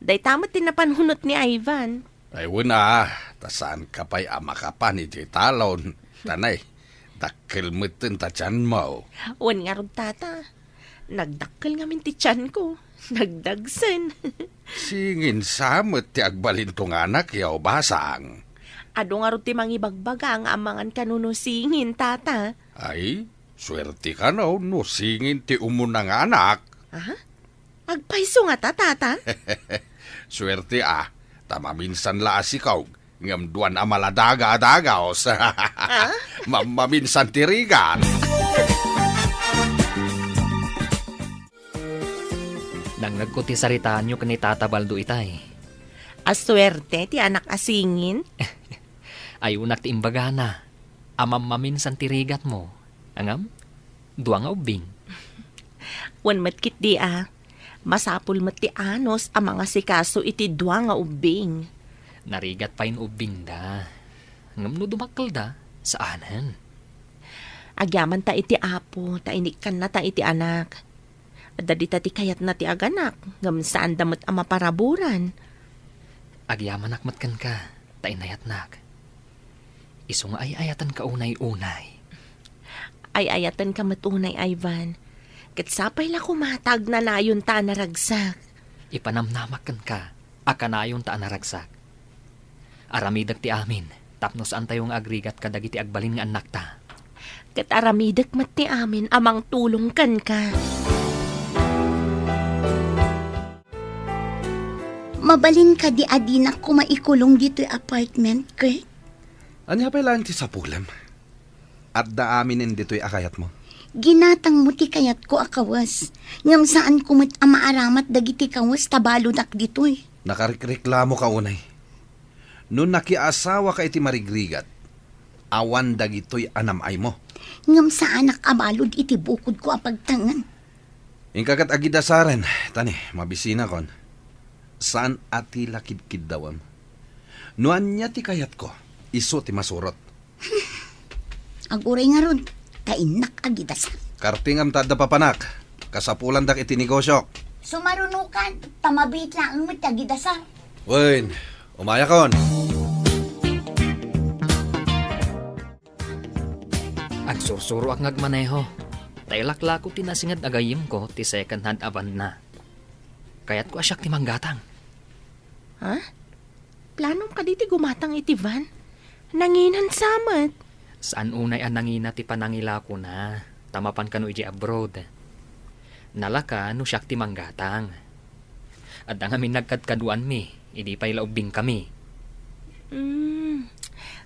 dayta met ti napanunot ni Ivan. Ay, wen a, ta saanka pay a makapan iti talon. Tanay, dakkel metten ta tianmo. Wen ngarud, tata. Nagdakkel ngamin ti tianko. Nagdagsen. Singin sa met ti agbalinto nga anakyo, basang. Adu ngarud ti mangibagbaga nga amangan kano no singin, tata. Ay, suerte kano no singin ti umuna nga anak. Aha? Agpayso ngata, tata? Suerte a, ta maminsan la a sikog, ngem duan a maladaga a dagaos. Ah? Ma-, maminsan ti rigat. Nangngegko ti saritaanyo ken ni Tata Baldo itay. A suerte ti anak a singin. Ayunak ti imbagana a mammaminsan ti rigatmo. Ngem, dua nga ubbing. Wen met ketdi a, masapul met ti anus a mangasikaso iti dua nga ubbing. Narigat pay no ubbingda. Ngem no dumakkelda, saanen. Agyamanta iti Apo, ta inikkannata iti anak. Adda dita ti kayatna ti aganak, ngem saanda met a maparaburan. Agyamanak met kenka, ta inayatnak. Isu nga ay-ayatenka unay-unay. Ay-ayatenka met unay, Ivan. Ket sapay la koma ta agnanayonta a naragsak. Ipanamnamak kenka a kanayonta a naragsak. Aramidek ti amin, tapno saantayo nga agrigat kadagiti agbalin nga annakta. Ket aramidek met ti amin a mangtulong kenka. Mabalin kadi a dinak koma ikulong ditoy apartment, Kurt? Ania pay laeng ti sapulem? Adda aminen ditoy a kayatmo. Ginatangmo ti kayatko a kawes, ngem saanko met a maaramat dagiti kawes ta baludak ditoy. Nakarikreklamoka unay. No nakiasawaka iti marigrigat, awan dagitoy a nam-aymo. Ngem saanak a balud iti bukodko a pagtengen. Inka ket agidasaren, tani, mabisinakon. Saan a ti la kidkiddawem. No ania ti kayatko, isu ti masurot. Aguray ngarud, ta innak agidasar. Kartingam ta adda papanak. Kasapulandak iti negosiok. Sumarunokan, ta mabiit laeng met ti agidasar. Wen, umayakon. Agsursuroak nga agmaneho. Ta ilaklako ti nasinged a gayyemko ti second hand a van-na. Kayatko a siak ti manggatang. Ha? Planom kadi ti gumatang iti van? Nanginan sa met. Saan unay a nangina ti panangilakona, ta mapan kano idiay abroad. Nalaka no siak ti manggatang. Adda ngamin nagkadkaduanmi, idi pay la ubbingkami. Hmm,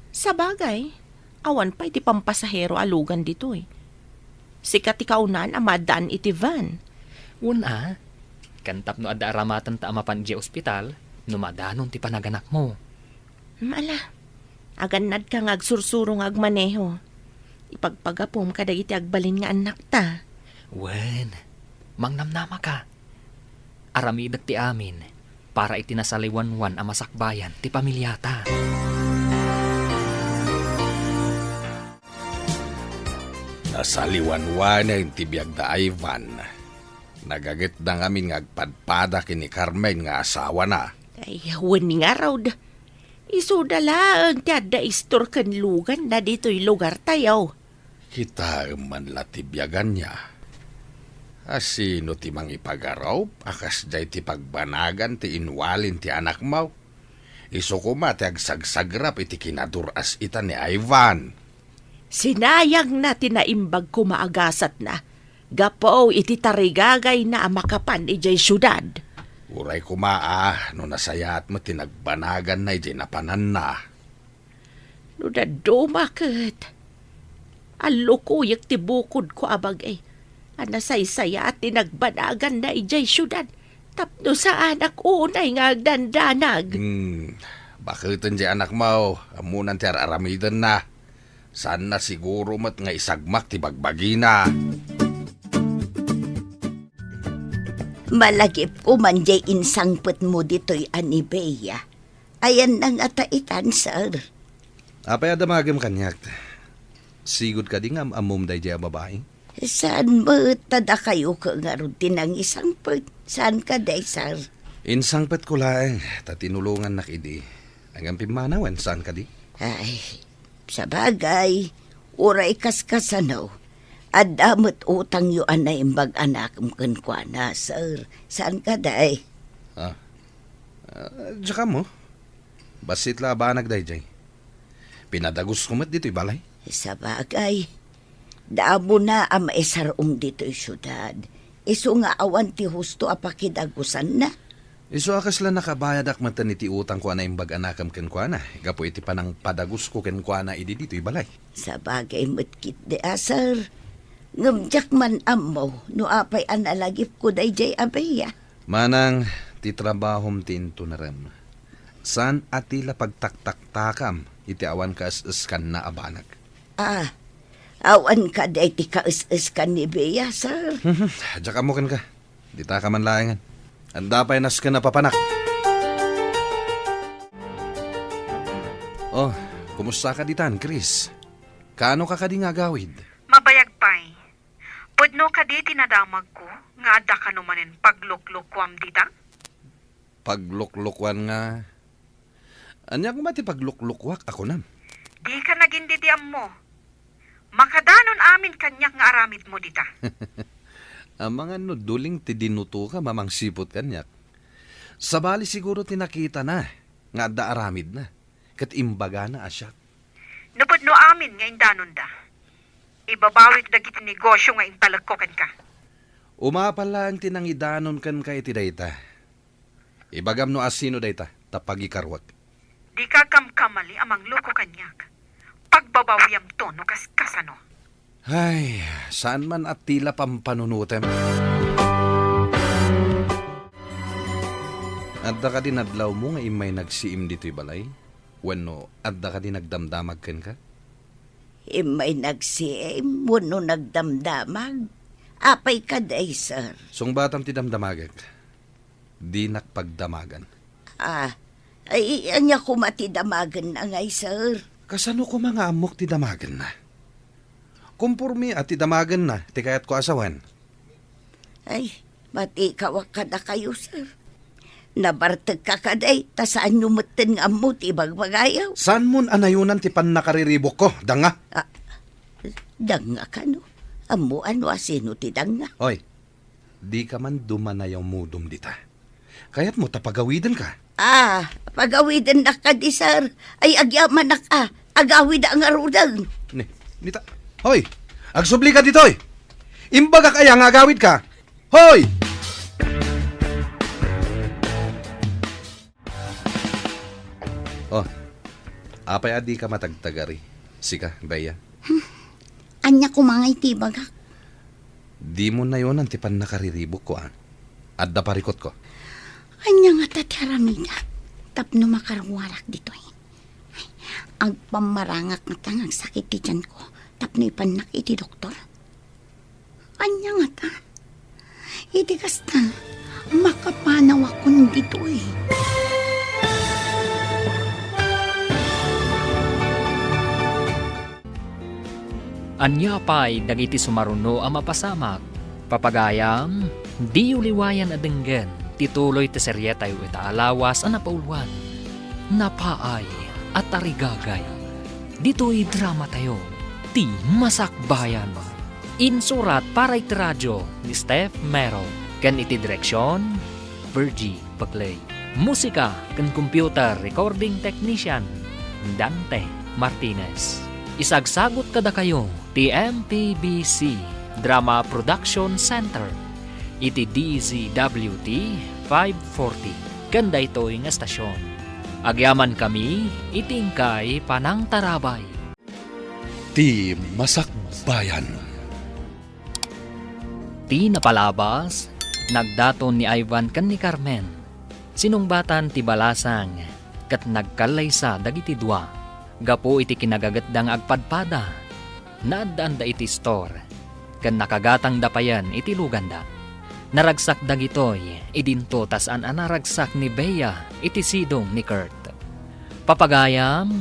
sabagay, awan pay ti pampasahero a lugan ditoy. Sika ti kaunaan a maaddaan iti van. Wen a, ken tapno adda aramatenta a mapan idiay ospital, no madanon ti panaganakmo. Hmm, ala, agannadka nga agsursuro nga agmaneho. Ipagpagapom kadagiti agbalin nga annakta. Wen, mangnamnamaka. Aramidek ti amin para iti nasaliwanwan a masakbayan ti pamiliata. Nasaliwanwanen ti biag da Ivan. Nagagitda ngamin nga agpadpada ken ni Carmen nga asawana. Ay, wen ngarud. Isuda laeng ti adda istor ken luganna ditoy lugartayo. Kitaem man la ti biaganna. A sino ti mangipagarup a kasdiay ti pagbanagan ti inwalin ti anakmo? Isu koma ti agsagsagrap iti kinadur-as-itan ni Ivan. Sinayangna ti naimbag koma a gasatna gapu iti tarigagayna a makapan idiay siudad. Uray koma a no nasayaat met ti nagbanaganna idiay napananna. No dadduma ket, allukuyek ti bukodko a bagi a nasaysayaat ti nagbanaganna idiay siudad tapno saanak unay nga agdandanag. Hmm, baketen diay anakmo, ammonan ti ar-aramidenna. Saanna siguro met nga isagmak ti bagbagina. Malagipko man diay insangpetmo ditoy a ni Bea. Ayanna ngata itan, sir? Apay a damagem kaniak? Sigud kadi nga am-ammom daydiay a babai? Saan met ta dakayo ket ngarud ti nangisangpet? Saan kadi, sir? Insangpetko laeng ta tinulongannak idi. Ngem pimmanawen, saan kadi? Ay, sabagay, uray kaskasano, adda met utangyo a naimbag a nakem kenkuana, sir. Saan kadi? Ah. Ah, diak ammo. Bassit la a banag daydiay. Pinadagusko met ditoy balay. Sabagay, damo na a maisar-om ditoy siudad. Isu nga awan ti husto a pakidagusanna. Isu a kasla nakabayadak metten iti utangko a naimbag a nakem kenkuana, gapu iti panangpadagusko kenkuana idi ditoy balay. Sabagay met ketdi a, sir. Ngem diak man ammo no apay a nalagipko daydiay a Bea. Manang, ti trabahom ti intunarem. Saan a ti la pagtaktaktakam iti awan kaes-eskanna a banag. Ah, awan kadi ti kaes-eskan ni Bea, sir? Diak ammo kenka. Ditaka man laengen. Adda pay nasken a papanak. Oh, kumusta ka ditan, Chris? Kaano ka kadi nga agawid? Mabayag pay. Pudno kadi ti nadamagko nga adda kano manen pagluklokuam dita? Pagluklokuan nga Ania koma ti pagluklukuak a kunam? Dika nagin didi ammo. Makadanon amin kaniak nga aramidmo dita. Amangan no duling ti dinutoka mamangsiput kaniak. Sabali siguro ti nakitana nga adda aramidna, ket imbagana a siak. No pudno amin nga indanonda, ibabawik dagiti negosio nga intalekko kenka. Umapal laeng ti nangidanon kenka iti dayta. Ibagam no asino dayta, ta pagikaruak. Dika kamkamali a mangloko kaniak. Pagbabawiamto no kaskasano. Ay, saan man a tila pampanunutem. Adda kadi nadlawmo nga immay nagsiim ditoy balay? Wenno adda kadi nagdamdamag kenka? Immay nagsiim wenno nagdamdamag? Apay kadi, sir? Sungbatam ti damdamagek. Dinak pagdamagan. Ah, ay, ania koma ti damagenna ngay, sir? Kasano koma nga ammok ti damagenna? Komporme a ti damagenna ti kayatko a sawen. Ay, matikawak kadakayo, sir. Nabartekka kadi, ta saanyo metten nga ammo ti ibagbagayo. Saanmon a nayonan ti pannakariribukko, danga? Ah, danga kano? Ammo ano a sino ti danga? Oy, dika man dumanayamudom dita. Kayatmo ta pagawidenka? Ah, pagawidennak kadi, sir. Ay, agyamanak a. Agawida ngaruden. Ni, nita. Hoy, agsublika ditoy. Imbagak aya nga agawidka? Hoy! Oh, apay a dika matagtagari? Sika, Bea? Hmm. Ania koma ngay ti ibagak? Dimo nayonan ti pannakariribukko, a. Adda parikutko. Ania ngata ti aramidek tapno makaruarak ditoy? Agpammarangak ngata nga agsakit ti tianko tapno ipannak iti doktor. Ania ngata? Iti kasta, makapanawakon ditoy. Ania pay dagiti sumaruno a mapasamak? Papagayam, diyo liwayan a denggen ti tuloy ti serietayo ita a lawas a napauluan, Napaay a Tarigagay. Ditoy dramatayo, Ti Masakbayan. Insurat para iti radio ni Steph Mero, ken iti direksion, Virgie Paclay. Musika ken computer recording technician, Dante Martinez. Isagsagut kadakayo ti M P B C Drama Production Center iti D Z W T five forty ken daytoy nga estasion. Agyamankami iti inkay panangtarabay. Ti Masakbayan. Ti napalabas, nagdaton ni Ivan ken ni Carmen. Sinungbatan ti balasang ket nagkallaysa dagiti dua. Gapu iti kinagagetda nga agpadpada, naaddaanda iti istor ken nakagatangda payen iti luganda. Naragsak dagitoy idinto ta saan a naragsak ni Bea iti sidong ni Kurt. Papagayam,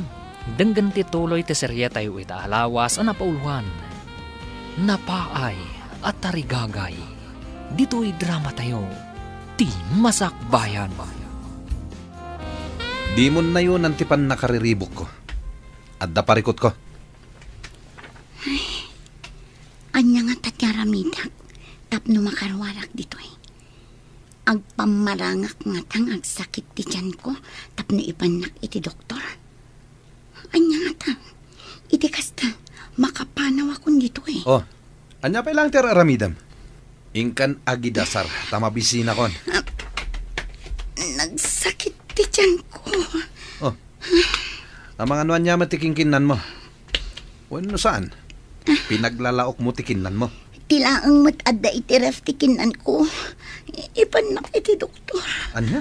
denggen ti tuloy ti serietayo ita a lawas a napauluan, Napaay a Tarigagay. Ditoy dramatayo, Ti Masakbayan. Dimo nayonan ti pannakariribukko. Adda parikutko. Ay, ania ngata ti aramidek tapno makaruarak ditoy? Agpammarangak ngata nga agsakit ti tianko tapno ipannak iti doktor. Ania ngata? Iti kasta, makapanawakon ditoy. Oh, ania pay laeng ti ar-aramidem? Inkan agidasar ta mabisinakon. Ah, nagsakit ti tianko. Oh, amangan no ania met ti kinkinnanmo? Wenno saan? Pinaglalaokmo ti kinnanmo? Ti laeng met adda iti ref ti kinnanko. Ipannak iti doktor. Ania?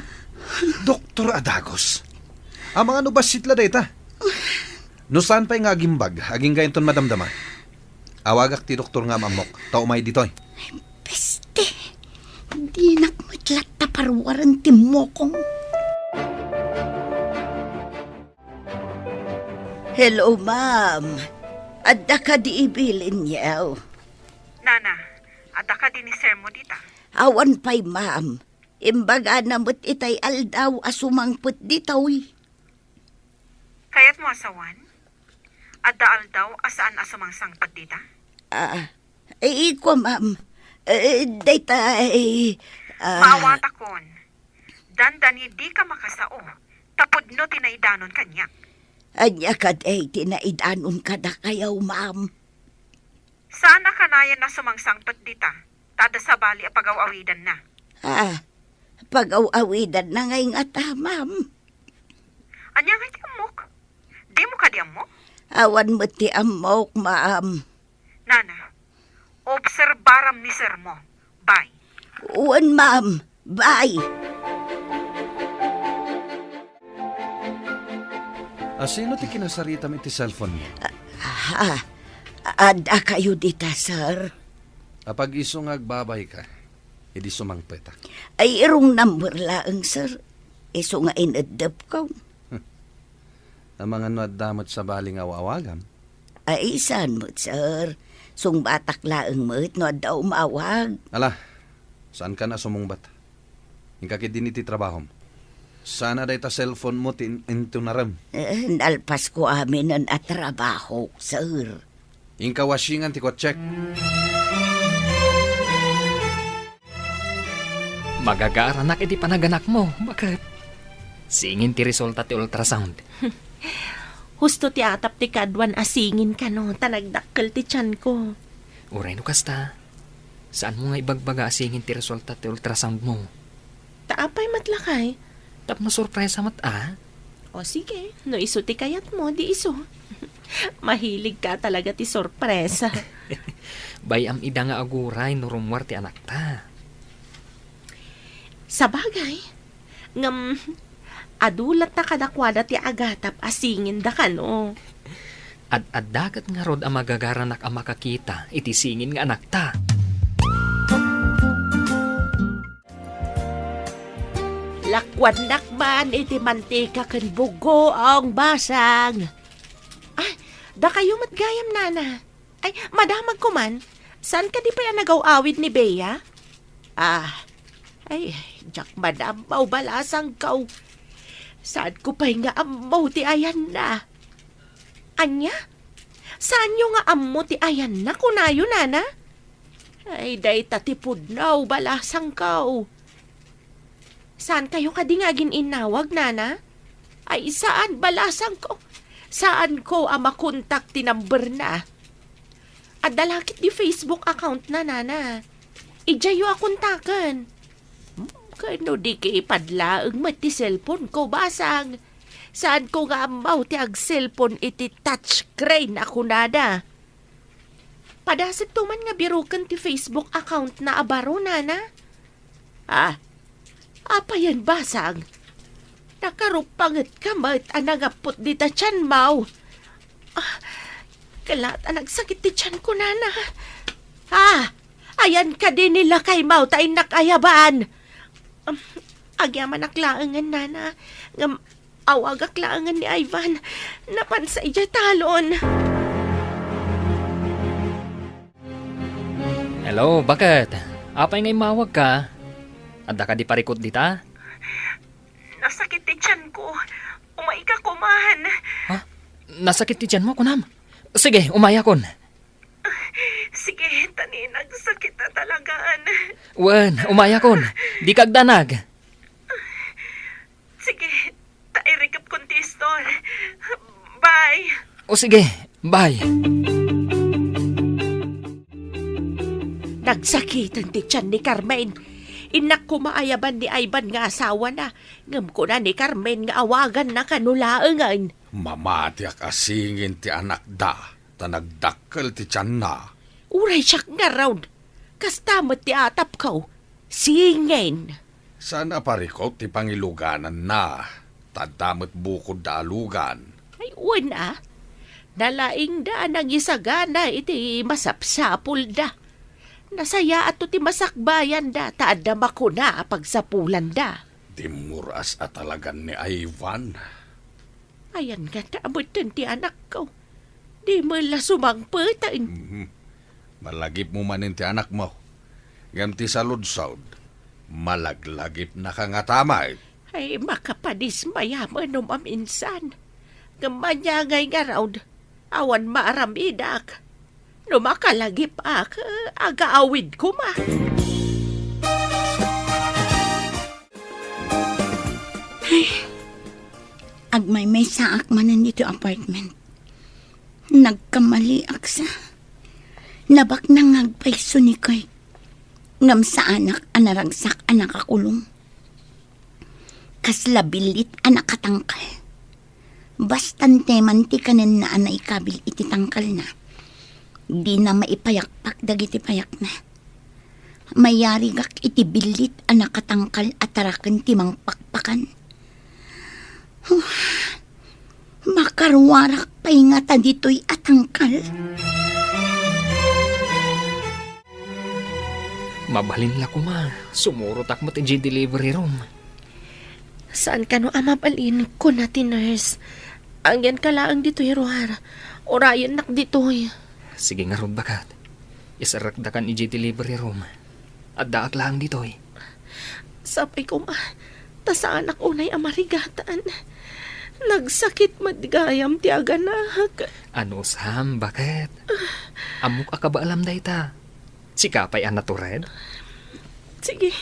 Doktor a dagus? Amangan no bassit la dayta? No saan pay nga agimbag, agingga inton madamdama. Awagak ti doktor nga am-ammok, ta umay ditoy. Peste! Dinak met latta paruaren ti mokong. Hello, ma'am. Adda kadi ibilin yaw? Nana, adda kadi ni sir mo dita? Awan pay, ma'am. Imbagana met itay aldaw a sumangpet ditoy. Kayatmo a sawen? Adda aldaw a saan a sumangsangpet dita? Ah, eh, kua, ma'am. Eh, dayta, eh, ah. Maawatakon. Dandani dika makasao, ta pudno ti naidanon kaniak. Ania kadi ti naidanon kadakayo, ma'am? Saan a kanayon a sumangsangpet dita, ta adda sabali a pagaw-awidanna. Ah, pagaw-awidanna ngay ngata, ma'am. Ania ngay ti ammok? Dimo kadi ammo? Awan met ti ammok, ma'am. Nana, obserbaram ni sirmo. Bye. Wen, ma'am. Bye. A, sino ti kinasaritam iti cellphone mo? Ah, adda kayo dita, sir? Apag isu nga agbabayka, idi sumangpetak. Ay, wrong number laeng, sir. Isu nga ineddepko. Amangan no adda met sabali nga aw-awagam? Ay, saan met, sir. Sungbatak laeng met no adda umawag. Ala, saankan a sumungbat. Inka ketdi iti trabahom. Saan a dayta cellphone mo ti in-, intunarem? Eh, nalpasko aminen a trabaho, sir. Inka washingan ti kotsek. Magagaranak iti panaganakmo, baket. Singin ti resulta ti ultrasound. Husto ti atap ti kaduan a singin kano, ta nagdakkel ti tianko. Uray no kasta, saanmo nga ibagbaga a singin ti resulta ti ultrasound mo? Ta apay met lakay? Tapno sorpresa met a. O sige, no isu ti kayatmo, di isu. Mahilig ka talaga ti sorpresa. Bay-am ida nga aguray no rummuar ti anakta. Sabagay, ngem adu latta kadakuada ti agatap a singinda kano. Ad-adda ket ngarud a magagaranak a makakita iti singin nga anakta. Lakuannak man iti mantika ken bugoong basang. Ay, dakayo met gayam, nana. Ay, madamagko man. Saan kadi pay a nagaw-awid ni Bea? Ah, ay, diak man ammo, balasangko. Saanko pay nga ammo ti ayanna. Ania? Saanyo nga ammo ti ayanna, kunayo, nana? Ay, dayta ti pudno, balasangko. Saan kayo kadi nga agin-innawag, nana? Ay, saan, balasangko. Saanko a makontak ti number na. Adda la ketdi Facebook account na, nana. Idiayyo a kontaken. Hmm, ken no di ki ipadlaeng met ti cellphone ko, basang. Saanko nga ammo ti ag-cellphone iti touchscreen a kunada. Padasek to man nga biroken ti Facebook account na a baro, nana? Ah, apayen, basang? Nakaruppangetka met a nangappot dita tianmo. Ah, kela ta nagsakit ti tianko, nana. Ah, ayan kadi ni lakaymo ta innak ayaban. Um, agyamanak laengen, nana. Ngem awagak laengen ni Ivan. Napansa idiay talon. Hello, baket? Apay nga immawagka? Adda kadi parikut dita? Nasakit ti tianko. Umayka koman. Ha? Nasakit ti tianmo, kunam? Sige, umayakon. Sige, ta ni nagsakit a talagaan. Wen, umayakon. Dika agdanag. Sige, ta irikepkon ti istor. Bye. O sige, bye. Nagsakiten ti tian ni Carmen. Innak koma ayaban ni Ivan nga asawana, ngem kuna ni Carmen nga awaganna kano laengen. Mamatiak a singin ti anakda, ta nagdakkel ti tianna. Uray siak ngarud, kasta met ti atapko. Singin. Saan a parikut ti pangilugananna, ta adda met bukodda a lugan. Ay, wen a. Nalaingda a nangisagana iti masapsapulda. Nasayaatto ti masakbayanda, ta adda makuna a pagsapulanda. Dimmuras a talagan ni Ivan. Ayan nga ta abutten ti anakko. Di mo la sumangpeten. Mhm. Malagipmo manen ti anakmo. Ngem ti saludsod, malaglagipnaka ngata met. Ay, makapadismaya man no maminsan. Ngem ania ngay ngarud, awan maaram-idak. No makalagip-ak, agaawid koma. Ay, agmaymaysaak manen ditoy apartment. Nagkamaliak sa. Nabaknang nga agpayso ni Kurt. Ngem saanak a naragsak a nakakulong. Kasla billit a nakatangkal. Basta anteman ti kanenna a naikabil iti tangkalna, dina maipayakpak dagiti payakna. Mayarigak iti billit a nakatangkal a taraken ti mangpakpakan. Huh, makaruarak pay ngata ditoy a tangkal. Mabalin la koma, sumurotak met idiay delivery room. Saan kano a mabalin, kuna ti nurse. Agyanka laeng ditoy ruar. Urayennak ditoy. Sige ngarud, baket. Iserrekdakan idiay delivery room. Addaak laeng ditoy. Sapay koma, ta saanak unay a marigatan. Nagsakit met gayam ti aganak. Anusam, baket? Ammok a kabaalam dayta. Sika pay a natured? Sige,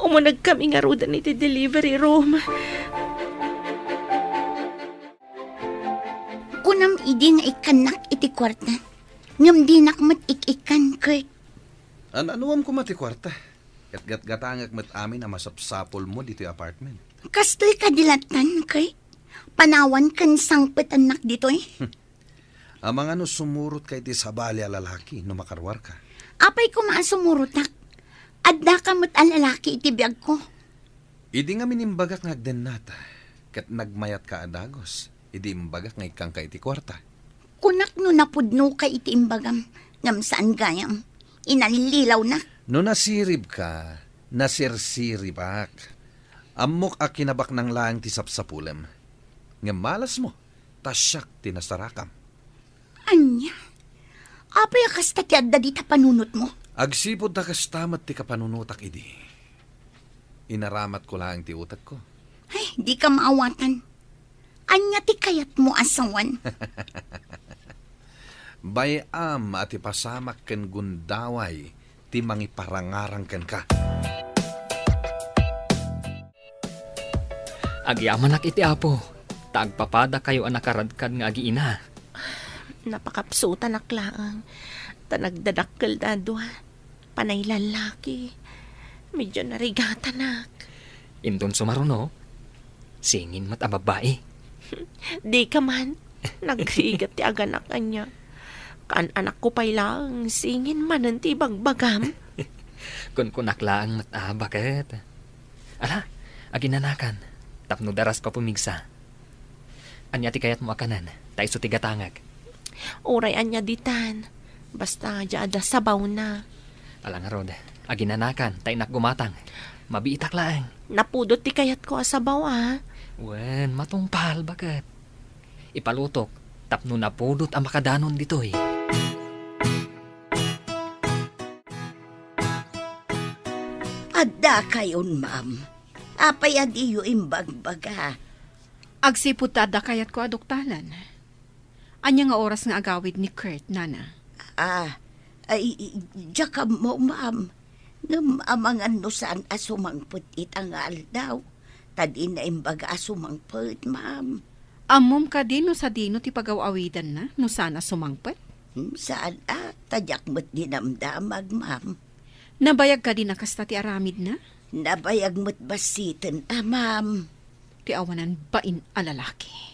umunegkami ngaruden iti delivery room. Kunam idi nga ikkannak iti kuarta, ngem dinak met ik-ikkan, Kurt. An-anuam koma ti kuarta? Ket gatgatangek met amin a masapsapulmo ditoy apartment. Kastoy kadi lattan, Kurt? Panawan ken sangpetannak ditoy? Amangan no sumurotka iti sabali a lalaki no makaruarka. Apay koma a sumurotak? Addaka met a lalaki iti biagko. Idi ngamin imbagak nga agdennata, ket nagmayatka a dagus, idi imbagak nga ikkanka iti kuarta. Kunak no napudnoka iti imbagam, ngem saan gayam. Inallilawnak. No nasiribka, nasirsiribak. Ammok a kinabaknang laeng ti sapsapulem. Ngem malasmo, ta siak ti nasarakam. Ania? Apay a kasta ti adda dita panunotmo? Agsipud ta kasta met ti kapanunotak idi. Inaramatko laeng ti utekko. Ay, dika maawatan. Ania ti kayatmo a sawen? Bay-am a ti pasamak ken gundaway ti mangiparangarang kenka. Agyamanak iti Apo, ta agpapadakayo a nakaradkad nga agiina. Napakapsutanak laeng, ta nagdadakkel da a dua. Panay lallaki. Medyo narigatanak. Inton sumaruno, singin met a babbai. Dika man. Nagrigat ti aganak ania. Kaan-anakko pay laeng, singin manen ti ibagbagam. Kunkunak laeng met a, baket. Ala, aginanakan, tapno darasko a pumigsa. Ania ti kayatmo a kanen? Ta isu ti gatangek. Uray ania ditan. Basta adda sabawna. Ala ngarud, aginanakan, ta innak gumatang. Mabiitak laeng. Napudot ti kayatko a sabaw, a. Wen, matungpal, baket. Ipalutok, tapno napudot a makadanon ditoy. Adda kayon, ma'am. Apay a diyo imbagbaga? Agsipud ta adda kayatko a duktalan. Ania nga oras nga agawid ni Kurt, nana? Ah, ay, diak ammo, ma'am. Ngem amangan no saan a sumangpet ita nga aldaw. Ta dina imbaga a sumangpet, ma'am. Ammom kadi no sadino ti pagaw-awidanna no saan a sumangpet? Hmm, saan a, ta diak met dinamdamag, ma'am. Nabayag kadi a kasta ti aramidna? Nabayag met bassiten a, ma'am. Ti awanan bain a lalaki.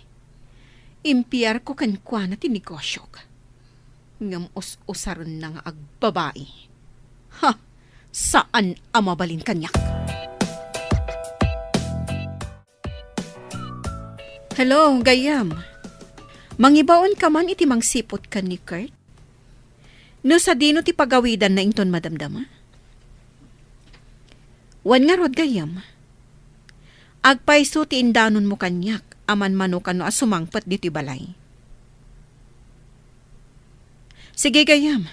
Impiarko kenkuana ti negosiok. Ngem us-usarenna nga agbabai. Ha! Saan a mabalin kaniak. Hello, gayyem. Mangibaonka man iti mangsiput ken ni Kurt? No sadino ti pagawidanna inton madamdama? Wen ngarud, gayyem, agpayso ti indanonmo kaniak a manmano kano a sumangpet ditoy balay. Sige, gayyem.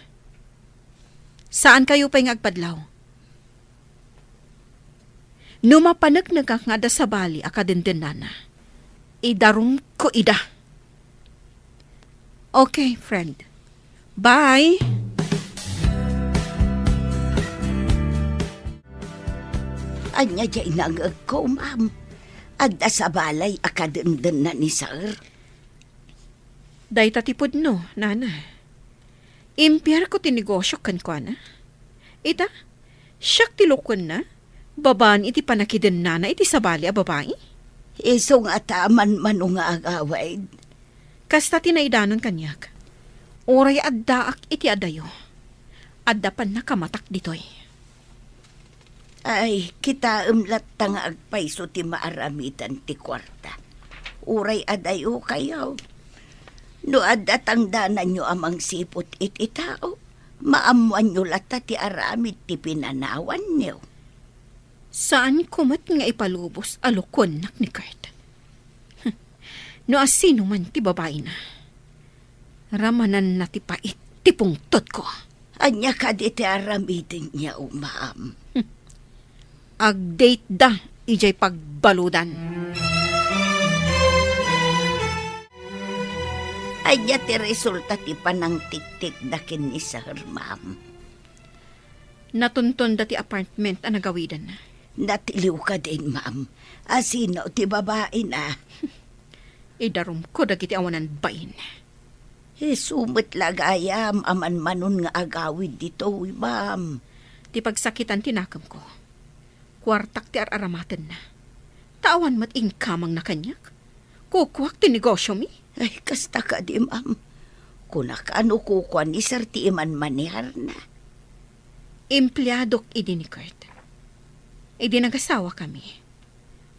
Saankayo pay nga agpadlaw. No mapaneknekak nga adda sabali a kadendennana, idarumko ida. Okay, friend. Bye! Ania diay nangngegko, ma'am? Adda sabali a kadendennana ni sir? Dayta ti pudno, nana. Impierko ti negosio kenkuana. Ita, siak ti lukuenna, babaen iti pannakidennana iti sabali a babai. Isu ngata a manmano nga agawid. Kasta ti naidanon kaniak. Uray addaak iti adayo, adda pannakamatak ditoy. Ay, kitaem latta nga agpayso ti maaramidan ti kuarta. Uray adayo kayo. No adda tangdananyo a mangsiput iti tao, maammoanyo latta ti aramid ti pinanawanyo. Saanko met nga ipalubos a lukuennak ni Kurt. No asino man ti babaina, ramananna ti pait ti pungtotko. Ania kadi ti aramidenda, ma'am? Agdateda idiay pagbaludan. Ania ti resulta ti panangtiktikda ken ni sir, ma'am? Natuntonda ti apartment a nagawidanna. Natiliw kadin, ma'am. Asino ti babaina? Idarumko dagiti awanan bain. Isu met la gayam a manmanon nga agawid ditoy, ma'am. Ti pagsakitan ti nakemko. Kuartak ti ar-aramatenna. Ta awan met inkamangna kaniak. Kukuak ti negosiomi. Ay, kasta kadi, ma'am. Kunak a no kukua ni sir ti imanmaneharna. Empleadok idi ni Kurt. Idi nagasawakami,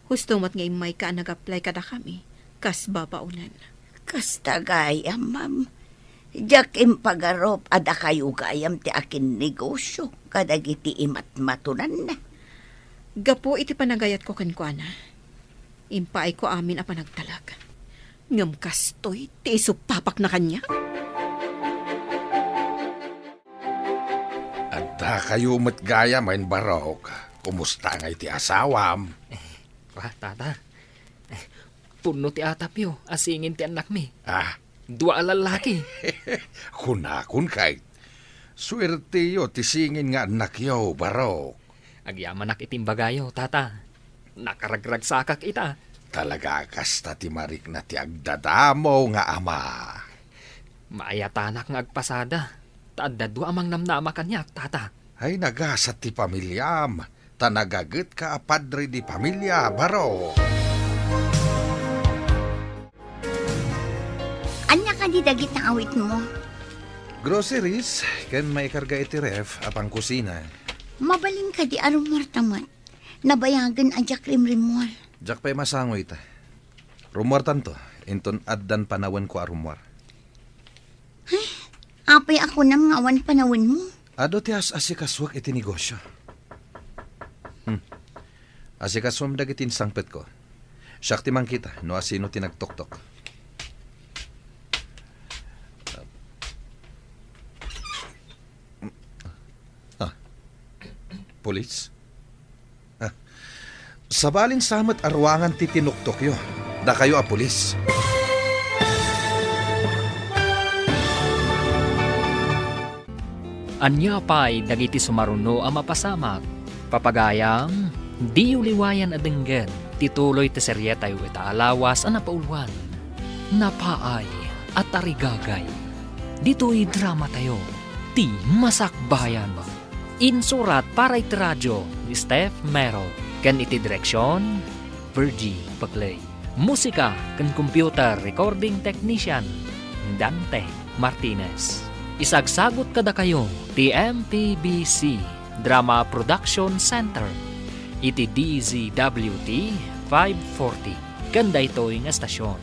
husto met nga immayka a nag-apply kadakami kas babaonan. Kasta gayam, ma'am. Diak impagarup a dakayo gayam ti akinnegosio kadagiti imatmatonanna. Gapu iti panagayatko kenkuana, impaayko amin a panagtalek. Ngem kastoy ti isupapakna kaniak. Addakayo met gayam, Barok. Kumusta ngay ti asawam? Eh, ah, tata. Eh, punno ti atapyo a singin ti annakmi. Ah? Dua a lallaki. Kunakon, Kurt. Suerteyo ti singin nga annakyo, Barok. Agyamanak iti imbagayo, tata. Nakaragragsakak ita. Talaga kasta ti marikna ti agdadamo nga ama. Maayatanak nga agpasada, ta adda dua a mangnamnama kaniak, tata. Ay, nagasat ti pamiliam, ta nagagetka a padre de pamilia, Barok. Ania kadi dagiti awitmo? Groceries, ken maikarga iti ref a pangkusina. Mabalin kadi a rummuarta met? Nabayagen a diak rimrimmuar. Diak pay masango ita. Rummuartanto, inton addan panawenko a rummuar. Ay, apay a kunam nga awan panawenmo? Adu ti as-asikasuek iti negosio. Hmm. Asikasuem dagiti insangpetko. Siak ti mangkita no asino ti nagtoktok. Ah. Pulis? Ah. Sabalin sa met a ruangan ti tinuktokyo. Dakayo a pulis. Ania pay dagiti sumaruno a mapasamak? Papagayam, diyo liwayan a denggen ti tuloy ti serietayo ita a lawas a napauluan, Napaay a Tarigagay. Ditoy dramatayo, Ti Masakbayan. Insurat para iti radio ni Steph Mero ken iti direksion, Virgie Paclay. Musika ken computer recording technician, Dante Martinez. Isagsagut kadakayo ti M P B C Drama Production Center iti D Z W T five forty ken daytoy nga estasion.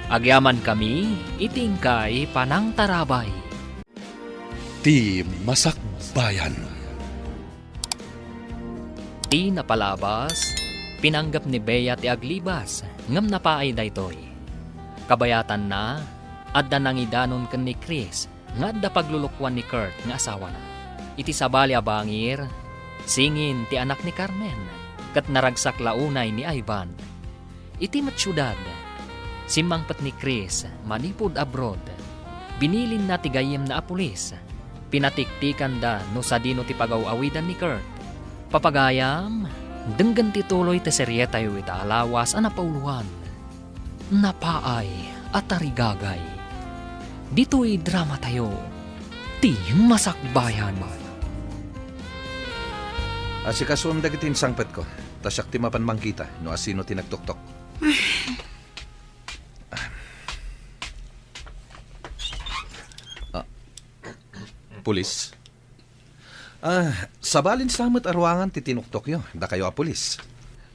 Agyamankami iti inkay panangtarabay. Ti Masakbayan. Ti napalabas, pinanggep ni Bea ti aglibas, ngem napaay daytoy. Kabayatanna, adda nangidanon ken ni Chris nga adda paglulukoan ni Kurt nga asawana. Iti sabali a bangir, singin ti anak ni Carmen, ket naragsak la unay ni Ivan. Iti met siudad, simmangpet ni Chris manipud abroad. Binilinna ti gayyemna a pulis. Pinatiktikanda no sadino ti pagaw-awidan ni Kurt. Papagayam, denggen ti tuloy ti serietayo ita a lawas a napauloan. Napaay a tarigagay. Ditoy dramatayo, ti Masakbayan. Asikasuem dagiti insangpetko, ta siak ti mapan mangkita no asino ti nagtuktok. Ah, pulis? Ah, sabalin sa met a ruangan ti tinuktokyo, dakayo a pulis.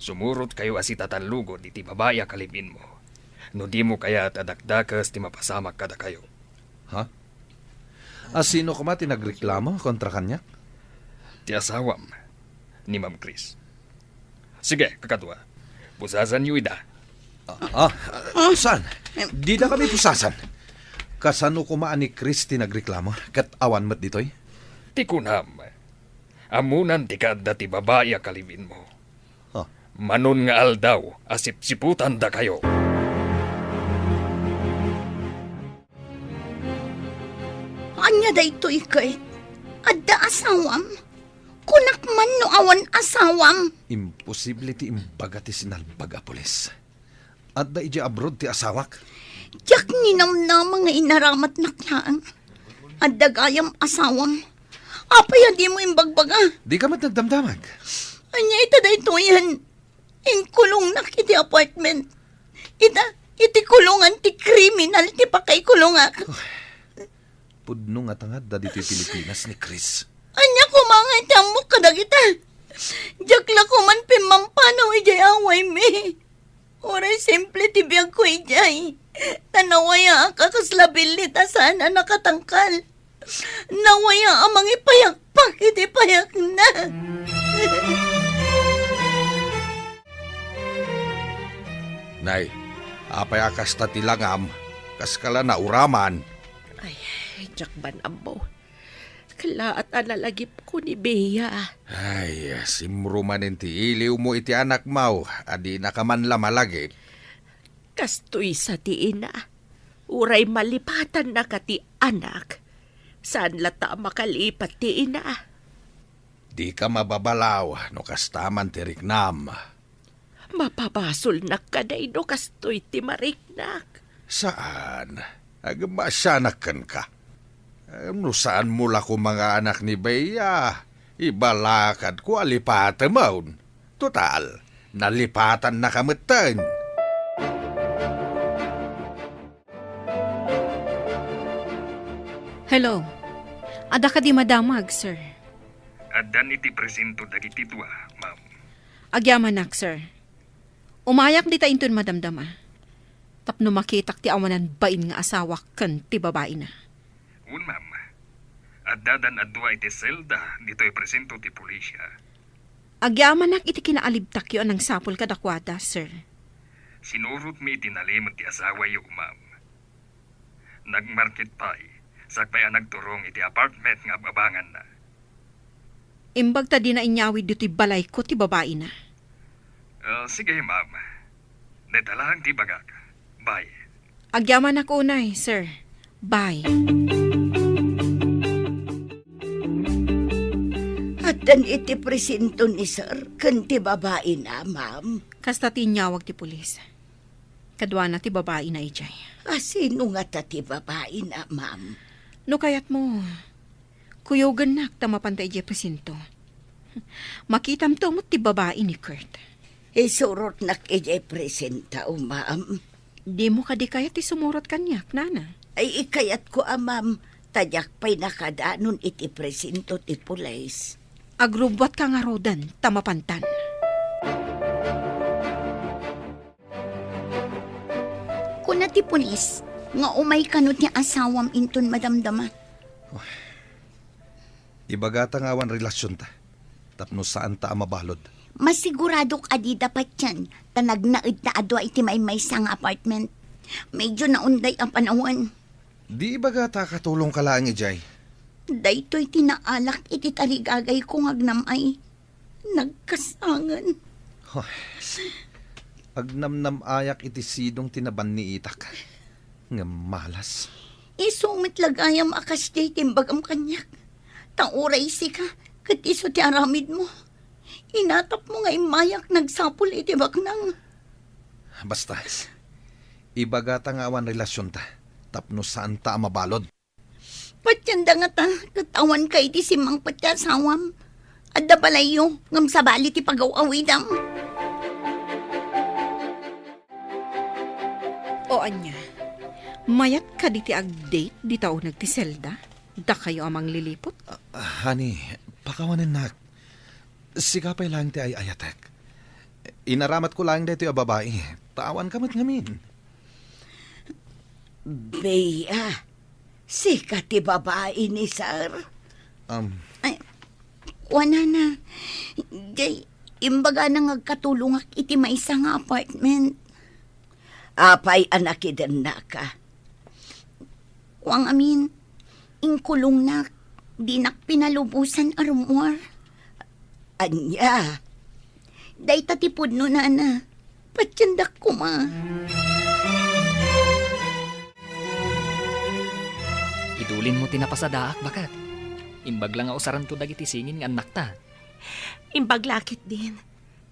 Sumurotkayo a sitatallugod iti babai a kalib-inmo. No dimo kayat a dakdakes ti mapasamak kadakayo. Ha? A sino koma ti nagreklamo kontra kaniak? Ti asawam, ni Ma'am Chris. Sige, kakadua. Pusasanyo ida. Ah, ah, saan? Dida kami pusasan. Kasano koma a ni Chris ti nagreklamo? Ket awan met ditoy? Ti kunam, ammonan ti kaadda ti babai a kalib-inmo. Ah. Manon nga aldaw a sipsiputandakayo. Ania daytoy, Kurt? Adda asawam? Kunak man no awan asawam. Imposible ti imbaga ti sinalbag a pulis. Adda idiay abroad ti asawak. Diak ninamnama nga inaramatnak laeng. Adda gayam asawam. Apay a dimo imbagbaga? Dika met nagdamdamag. Ania ita daytoyen? Inkulongnak iti apartment. Ita, iti kulongan ti kriminal ti pakaikulongak. Pudno ngata nga adda ditoy Pilipinas ni Chris. Ania koma nga iti ammok kadagita? Diak la koman pimmampanaw idiay awaymi. Uray simple ti biagko idiay. Ta nawayaak a kasla billit a saan a nakatangkal. Nawaya a mangipayakpak iti payakna. Nay, apay a kasta ti langam? Kaska la nauraman? Ay, diak man ammo. Kallaat a nalagipko ni Bea. Ay, simro manen ti iliwmo iti anakmo a dinaka man la malagip. Kastoy sa ti ina. Uray malipatannaka ti anak, saan latta a makalipat ti ina. Dika mababalaw no kasta man ti riknam. Mapabasolnak kadi no kastoy ti mariknak? Saan. Agmasianak kenka. Em, no saanmo la koma nga anak ni Bea, ibalakadko a lipatemon. Total, nalipatannaka metten. Hello. Adda kadi madamag, sir? Addan iti presinto dagiti dua, ma'am. Agyamanak, sir. Umayak dita inton madamdama. Tapno makitak ti awanan bain nga asawak ken ti babaina. Wen, ma'am. Addadan a dua iti selda ditoy presinto ti pulisya. Agyamanak iti kinaalibtakyo a nangsapul kadakuada, sir. Sinurotmi iti nalimed ti asawayo, ma'am. Nagmarket pay, sakbay a nagturong iti apartment nga ab-abanganna. Imbag ta dina inyawid ditoy balayko ti babaina. Ah, sige, ma'am. Dayta laeng ti ibagak. Bye. Agyamanak unay, sir. Bye. Addan iti presinto ni sir ken ti babaina, ma'am. Kasta ti inyawag ti pulis. Kaduana ti babaina idiay. A, sino ngata ti babaina, ma'am? No kayatmo, kuyogennak ta mapanta idiay presinto. Makitamto met ti babai ni Kurt. Isurotnak idiay presinto, ma'am. Dimo kadi kayat ti sumurot kaniak, nana? Ay, ikayatko a, ma'am, ta diak pay nakadanon iti presinto ti pulis. Agrubbuatka ngaruden ta mapantan. Kuna ti pulis nga umay kano ti asawam inton madamdama. Ibagata nga awan relasionta, tapno saanta a mabalud. Masiguradok a dida patien, ta nagnaedta a dua iti maymaysa nga apartment. Medyo naunday a panawen. Di ibagata a katulongka laeng idiay. Daytoy ti naalak iti tarigagayko nga agnam-ay. Nagkasangen. Hoy. Agnamnam-ayak iti sidong ti nabanniitak. Ngem malas. Isu met la gayam a kasdiay ti imbagam kaniak. Ta uray sika, ket isu ti aramidmo. Inatapmo nga immayak nagsapul iti baknang. Basta, ibagata nga awan relasionta, tapno saanta a mabalud. Patienda ngata, ket awanka iti simmangpet ti asawam. Adda balayyo, ngem sabali ti pagaw-awidam. O ania, mayat kadi ti ag-date dita uneg ti selda? Dakayo a mangliliput? Ah, honey, pakawanennak. Sika pay laeng ti ay-ayatek. Inaramatko laeng daytoy a babai, ta awanka met ngamin. Bea, sika ti babai ni Sir? Um, Ay, kuanana, jay, imbagana nga agkatulongak iti maysa nga apartment. Apay a nakidennaka? Kuang amin, inkulongnak, dinak pinalubosan a rummuar. Ania? Dayta ti pudno, nana. Patiendak koma. Idulinmo ti napasadaak, baket. Imbag la nga usaranto dagiti singin nga annakta. Imbag la ketdin,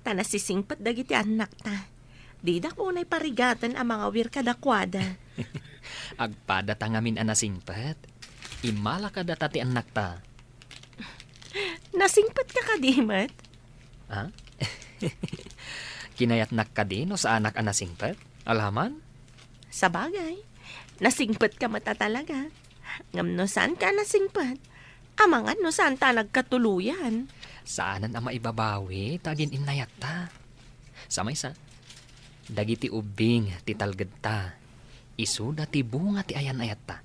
ta nasisingpet dagiti annakta. Didak unay parigaten a mangawir kadakuada. Agpadata ngamin a nasingpet. Immala kadata ti annakta. Nasingpetka kadi met? Ha? Kinayatnak kadi no saanak a nasingpet? Alaman? Sabagay, nasingpetka met a talaga. Ngem no saanka a nasingpet, amangan no saanta a nagkatuloyan. Saanen a maibabawi ta agin-innayatta. Sa maysa, dagiti ubbing ti talgedta, isuda ti bunga ti ayan-ayatta.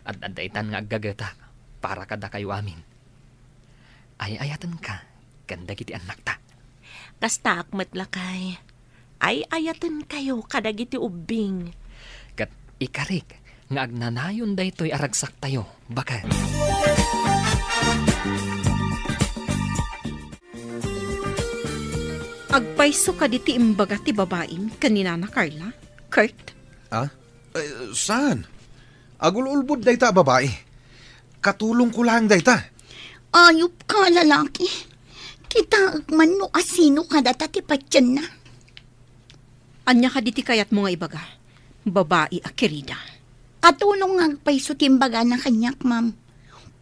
Ad-adda itan nga aggagetak para kadakayo amin. Ay-ayatenka ken dagiti annakta. Kastaak met, lakay. Ay-ayatenkayo kadagiti ubbing. Ket ikarik nga agnanayon daytoy a ragsaktayo, baket. Agpayso kadi ti imbaga ti babaim ken ni Nana Carla, Kurt? Ah? Eh, saan? Agul-ulbod dayta a babai. Katulongko laeng dayta. Ayupka, lalaki. Kitaek man no asino kadata ti patienna. Ania kadi ti kayatmo nga ibaga, babai a kerida? Katulong nga agpayso ti imbagana kaniak, ma'am.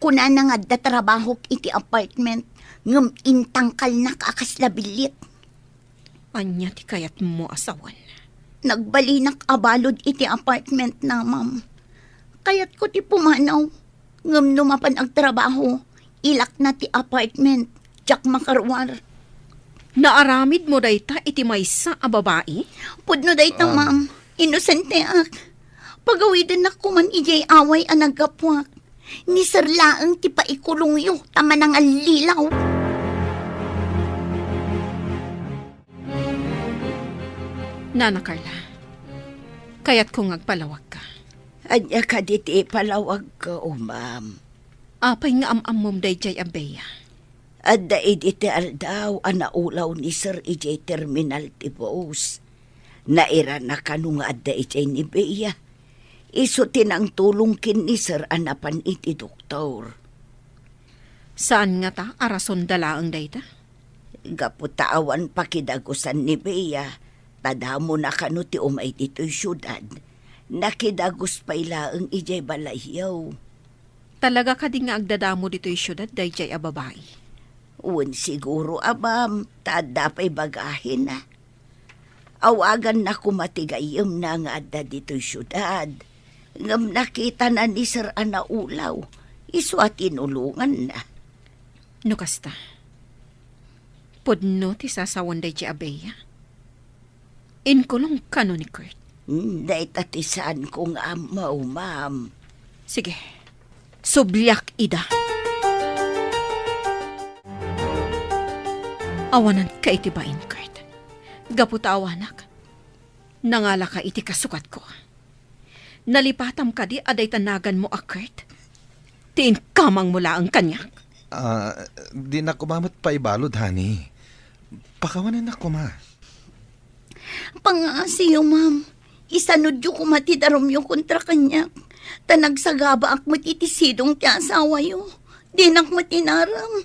Kunana nga adda trabahok iti apartment, ngem intangkalnak a kasla billit. Ania ti kayatmo a sawen? Nagbalinak a balud iti apartmentna, ma'am. Kayatko ti pumanaw. Ngem no mapan agtrabaho, ilakna ti apartment, diak makaruar. Naaramidmo dayta iti maysa a babai? Pudno dayta, Ah. ma'am. Inosenteak. Pagawidennak koman idiay away a naggapuak. Ni Sir laeng ti paikulongyo ta manangallilaw. Nana Carla, kayatko nga agpalawagka. Ania kadi ti ipalawagko, ma'am? Apay nga am-ammom daydiay a Bea? Adda idi ti aldaw a naulaw ni Sir idiay terminal ti bus. Nairana kano nga adda idiay ni Bea. Isu ti nangtulong ken ni Sir a napan iti doktor. Saan ngata a rasonda laeng dayta? Gapu ta awan pakidagusan ni Bea, ta damona kano ti umay ditoy siudad. Nakidagus pay laeng idiay balayyo. Talaga kadi nga agdadamo ditoy siudad daydiay a babai? Wen siguro, ma'am, ta adda pay bagahina. Awaganna koma ti gayyemna nga adda ditoy siudad. Ngem nakitana ni Sir a naulaw, isu a tinulonganna. No kasta, pudno ti sasawen daydiay a Bea? Inkulong kano ni Kurt? Hmm, dayta ti saanko nga ammo, ma'am. Sige, subliak ida. Awananka iti bain, Kurt. Gapu ta awanak, nangalaka iti kasukatko. Nalipatam kadi a dayta naganmo a Kurt ti inkamangmo laeng kaniak? Ah, dinak koma met paibalud, honey. Pakawanennak koma. Pangaasiyo, ma'am. Isanudyo koma ti darumyo kontra kaniak. Ta nagsagabaak met iti sidong ti asawayo. Dinak met inaram.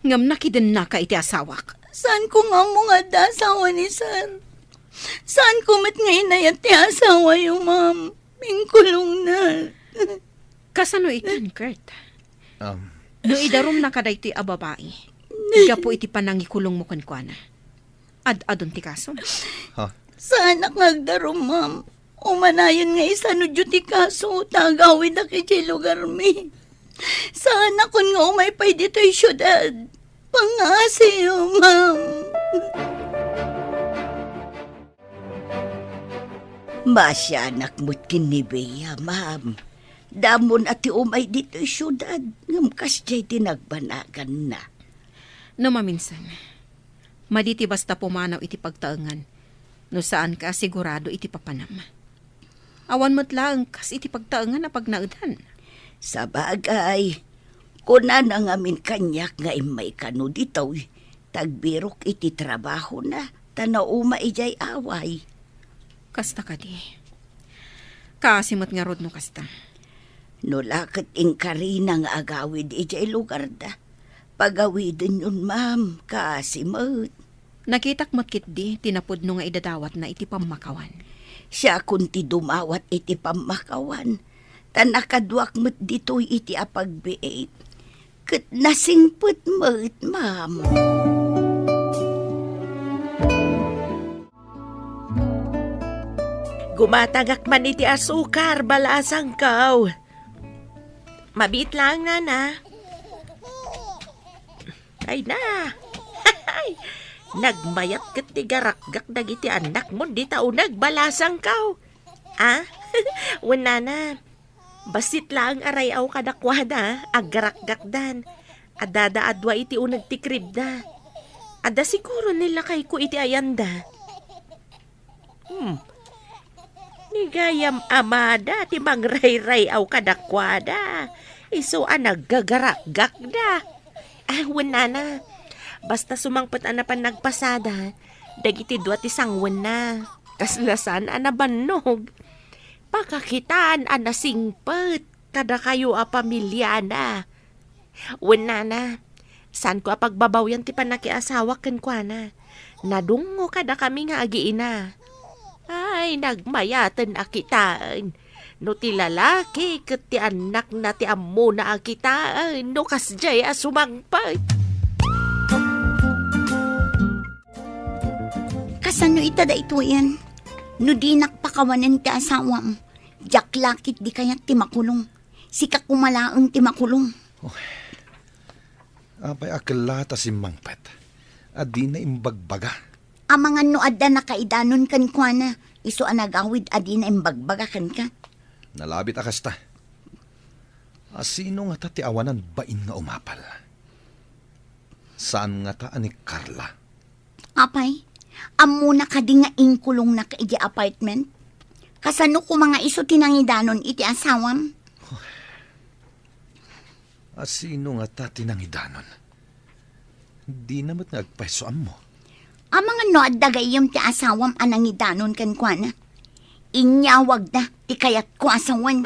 Ngem nakidennaka iti asawak. Saanko nga ammo nga adda asawa ni Sir. Saanko met nga inayat ti asawayo, ma'am. Inkulongna. Kasano itan, Kurt? Um, No idarumnaka daytoy a babai, gapu iti panangikulongmo kenkuana, ad-adun ti kasom. Ha? Saanak nga agdarum, ma'am. Umanayon nga isanudyo ti kaso, ta agawidak idiay lugarmi. Saanakon nga umay pay ditoy siudad. Pangngaasim, ma'am. Maasianak met ken ni Bea, ma'am. Damo a ti umay ditoy siudad, ngem kasdiay ti nagbanaganna. No maminsan, madi ti basta pumanaw iti pagtaengan, no saanka a sigurado iti papanam. Awan met laeng kas iti pagtaengan a pagnaedan. Sabagay, kunana ngamin kaniak nga immay kano ditoy, ta agbirok iti trabahona, ta nauma idiay away. Kasta kadi. Kaasi met ngarud no kasta. No la ket inkarina nga agawid idiay lugarda, pagawidenyon, ma'am, kaasi met. Nakitak met ketdi ti napudno nga idadawatna iti pammakawan. Siakon ti dumawat iti pammakawan, ta nakaduak met ditoy iti apagbiit. Ket nasingpet met, ma'am. Gumatangak man iti asukar, balasangko. Mabiit laeng, nana. Ay na. Nagmayat ket ti garakgak dagiti annakmon dita uneg, balasangko. Ah? Wen, nana. Bassit laeng a ray-aw kadakuada, aggarakgakdan. Addada a dua iti uneg ti kribda. Adda siguro ni lakayko iti ayanda. Hmm. Ni gayam amada ti mangrayray-aw kadakuada. Isu a naggagarakgakda. Ah, wen, nana. Basta sumangpet a napan nagpasada, dagiti dua ti sangwenna. Kasla saan a nabannog. Pakakitaan a nasingpet kadakayo a pamiliana. Wen, nana, saanko a pagbabawyan ti pannakiasawak kenkuana. Nadungngo kadakami nga agiina. Ay, nagmayaten a kitaen. No ti lalaki ket ti annakna ti ammona a kitaen, no kasdiay a sumangpet. Kasano ita daytoyen? No dinak pakawanen ti asawam, diak la ketdi kayat ti makulong. Sika koma laeng ti makulong. Apay a kella ta simmangpet a dina imbagbaga? Amangan no adda nakaidanon kenkuana, isu a nagawid a dina imbagbaga kenka. Nalabit a kasta. A sino ngata ti awanan bain nga umapal? Saan ngata a ni Carla? Apay, ammona kadi nga inkulongnak idiay apartment? Kasano koma nga isu ti nangidanon iti asawam? A sino ngata ti nangidanon? Dina met nga agpayso ammo. Amangan no adda gayyem ti asawam a nangidanon kenkuana. Inyawagda ti kayatko a sawen.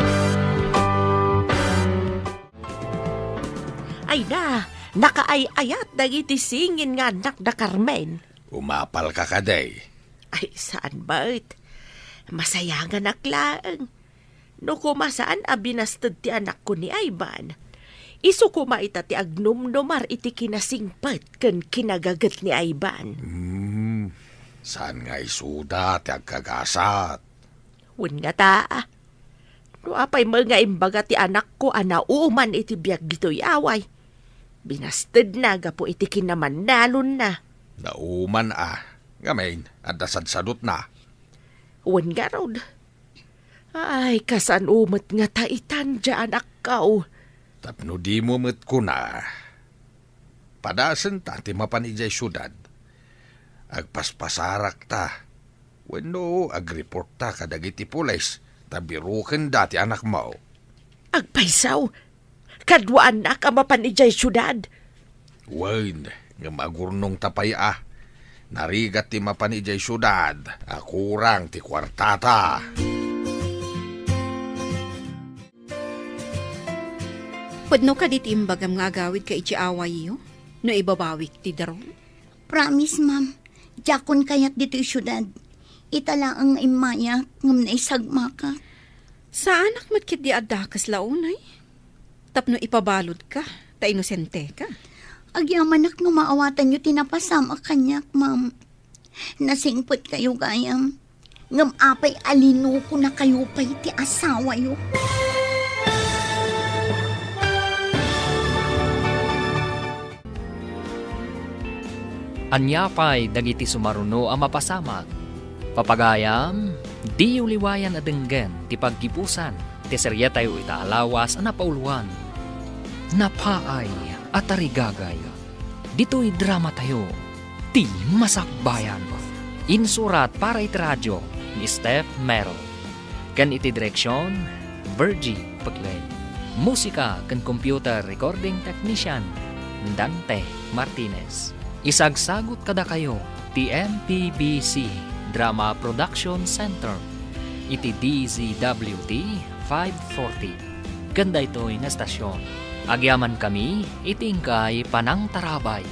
Ay na, nakaay-ayat dagiti singin nga annak da Carmen. Umapalka kadi? Ay, saan met. Masayanganak laeng. No koma saan a binasted ti anakko ni Ivan, isu koma ita ti agnumnumar iti kinasingpet ken kinagaget ni Ivan. Hmm, saan nga isuda ti agkagasat? Wen ngata, no apay met nga imbaga ti anakko a nauman iti biag ditoy away, binastedna gapu iti kinamannalonna. Nauman a, ngamin, adda sadsadutna. Wen ngarud, ay, kasano met ngata itan, dia anakko? Tapno dimo met kuna, padasenta ti mapan idiay siudad. Agpaspasarakta wenno agreportta kadagiti pulis ta birokenda ti anakmo. Agpayso, kaduaannak a mapan idiay siudad. Wen, ngem agurnongta pay a. Narigat ti mapan idiay siudad a kurang ti kuartata. Pudno kadi ti imbagam nga agawidka iti awayyo no ibabawik ti darong? Promise, ma'am. Diakon kayat ditoy siudad. Ita laeng nga immayak ngem naisagmakak. Saanak met ketdi adda kasla unay? Tapno ipabaludka, ta inosenteka. Agyamanak no maawatanyo ti napasamak kaniak, ma'am. Nasingpetkayo gayam. Ngem apay a linukonakayo pay ti asawayo? Ania pay dagiti sumaruno a mapasamak? Papagayam, diyo liwayan a denggen ti paggibusan ti serietayo ita a lawas a napauluan, Napaay a Tarigagay. Ditoy dramatayo, Ti Masakbayan. Insurat para iti radio ni Steph Merrill. Ken iti direksion, Virgie Paglen. Musika ken computer recording technician, Dante Martinez. Isagsagut kadakayo ti M P B C Drama Production Center iti D Z W T five forty. Ken daytoy nga estasion, agyamankami iti inkay panangtarabay.